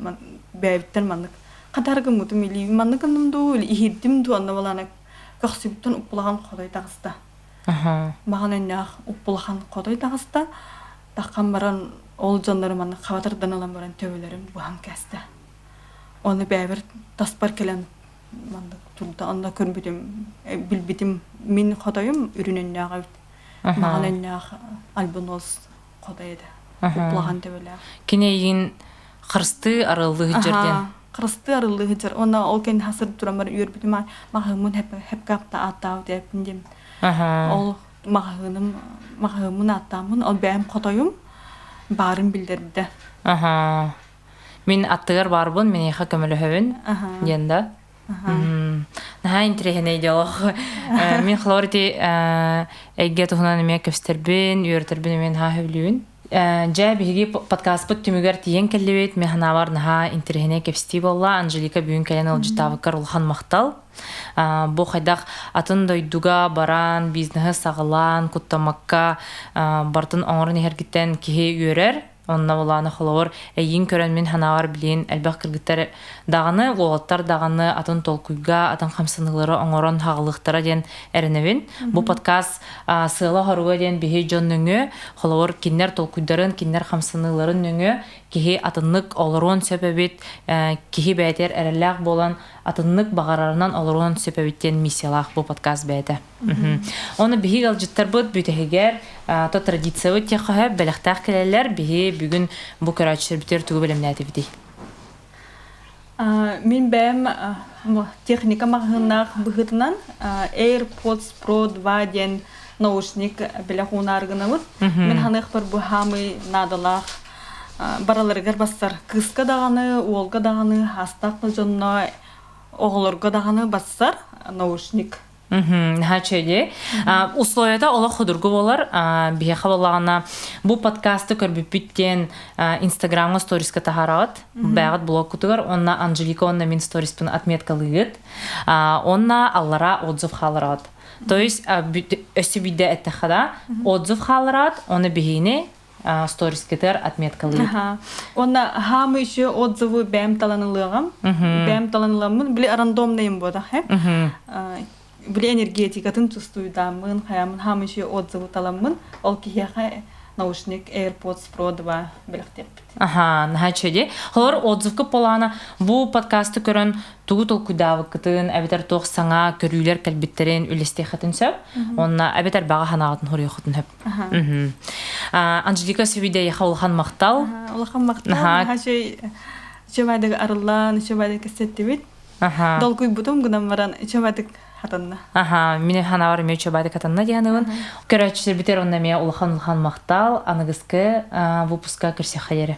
бэйэбиттэн маннык хатар гыммытым или маннык гынным дуу или иһирдим дуу онно буолаана көхсүбүттэн уппулахан хотой таҕыста. Маҕан өннөөх уппулахан хотой таҕыста. Таххан баран ол дьоннору маннык хабатардан ылан баран төбөлөрүм быһан кээстэ. Оны бэйэбэр таспар кэлэн маннык турда онно көрбүтүм билбитим мин хотойум үрүн өннөөх эбит маҕан өннөөх альбинос хотой этэ уппулахан төбөлөөх Кини эйигин Харыстыы арыллыы сылдьар диэн. Харыстыы арыллыы сылдьар. Уонна ол кэннэ хасыр тураммар үөрбүтүм маҕаһыыммын хэпкапта ааттаабыт эппин диэн. Ол маҕаһыыным маҕаһыыммын ааттааммын ол бэйэм хотойум баарын биллэрдэ. Аха. Мин аттыгар баарбын, миниэхэ көмөлөһөбүн диэн да. Наһаа интэриэһинэй диалог. Мин холобур ити эйгэ туһунан эмиэ көстөрбүн, үөрэтэрбин эмиэ наһаа сөбүлүүбүн. Дьэ, биһиги подкастпыт түмүгэр тиийэн кэллибит. Мин санаабар наһаа интэриэһинэй кэпсэтии буолла. Анжелика бүгүн кэлэн ыалдьыттаабыккар улахан махтал. Бу хайдах атын дойдуга баран, бизнеһы саҕалаан, куттаммакка барытын оҥорон иһэргиттэн киһи үөрэр. Онно былааны холобур эйиин көрөн мин санаабар билигин элбэх кыргыттар даҕаны, уолаттар даҕаны атын толкуйга, атын хамсаныылары оҥорон хаҕылыахтара диэн эрэнэбин. Бу подкаст сыала-соруга диэн биһи дьон нөҥүө, холобур, кинилэр толкуйдарын, кинилэр хамсаныыларын нөҥүө киһи атыннык олоруон сөп эбит, киһи бэйэтигэр эрэллээх буолан атыннык баҕарарынан олоруон сөп эбит диэн миссиялаах бу подкаст бэйэтэ. Оны биһи ыалдьыттарбыт бүтэһигэр то традициябыт тиэххэ бэлэхтээх кэлэллэр. Биһи бүгүн бу көрөөччүлэрбитигэр тугу бэлэмнээтибитий? Мин бэйэм техника маҕаһыыннаах быһыытынан AirPods Pro 2 диэн наушник бэлэх уунаар гынабыт. Мин ханыахпар бу хаамый наадалаах бараларыгар бассар. Кыыска даҕаны, уолга даҕаны, хаастаах да дьонно оҕолорго даҕаны бассар наушник. Наһаа үчүгэй. Условията олох худургу буолар. Биһиэхэ буоллаҕына бу подкасты көрбүппүт диэн Инстаграмҥа сториска таһаараҕыт. Бэйэҕит блогкутугар уонна Анжелика уонна мин сториспын отметкалыыгыт. Уонна аллара отзыв хаалараҕыт. То есть өссө биирдэ эттэххэ да, отзыв хаалараҕыт, оны биһиини сторискытыгар отметкалыыр. Уонна хаамы еще отзывы бэйэм талан ылыаҕым. Бэйэм талан ыламмын, били рандомныйым буотах били энергетикатын чувствуйдааммын, хайамын хаамы еще отзывы таламмын, ол киһиэхэ наушник AirPods Pro 2 бэлэхтиэхпит. Аха, наһаа үчүгэй. Холор отзывка полана бу подкасты көрөн тугу толкуйдаабыккытын, эбэтэр туох саҥа көрүүлэр кэлбиттэрин үллэстиэххитин сөп. Онно эбэтэр баҕа санааҕытын хоруйуоххутун сөп. Анжелика Сүбүдэйэхэ улахан махтал. Улахан махтал. Наһаа үчүгэйдик арыллан, үчүгэйдик кэпсэттибит. Долгуйбутум гынан баран үчүгэйдик хатанна. Аха, мин ханабар эмиэ үчүгэйдик хатанна диһаныбын. Көрөөччүлэрбитигэр онно эмиэ улахан-улахан махтал. Аныгыскы выпуска көрсөххэ диэри.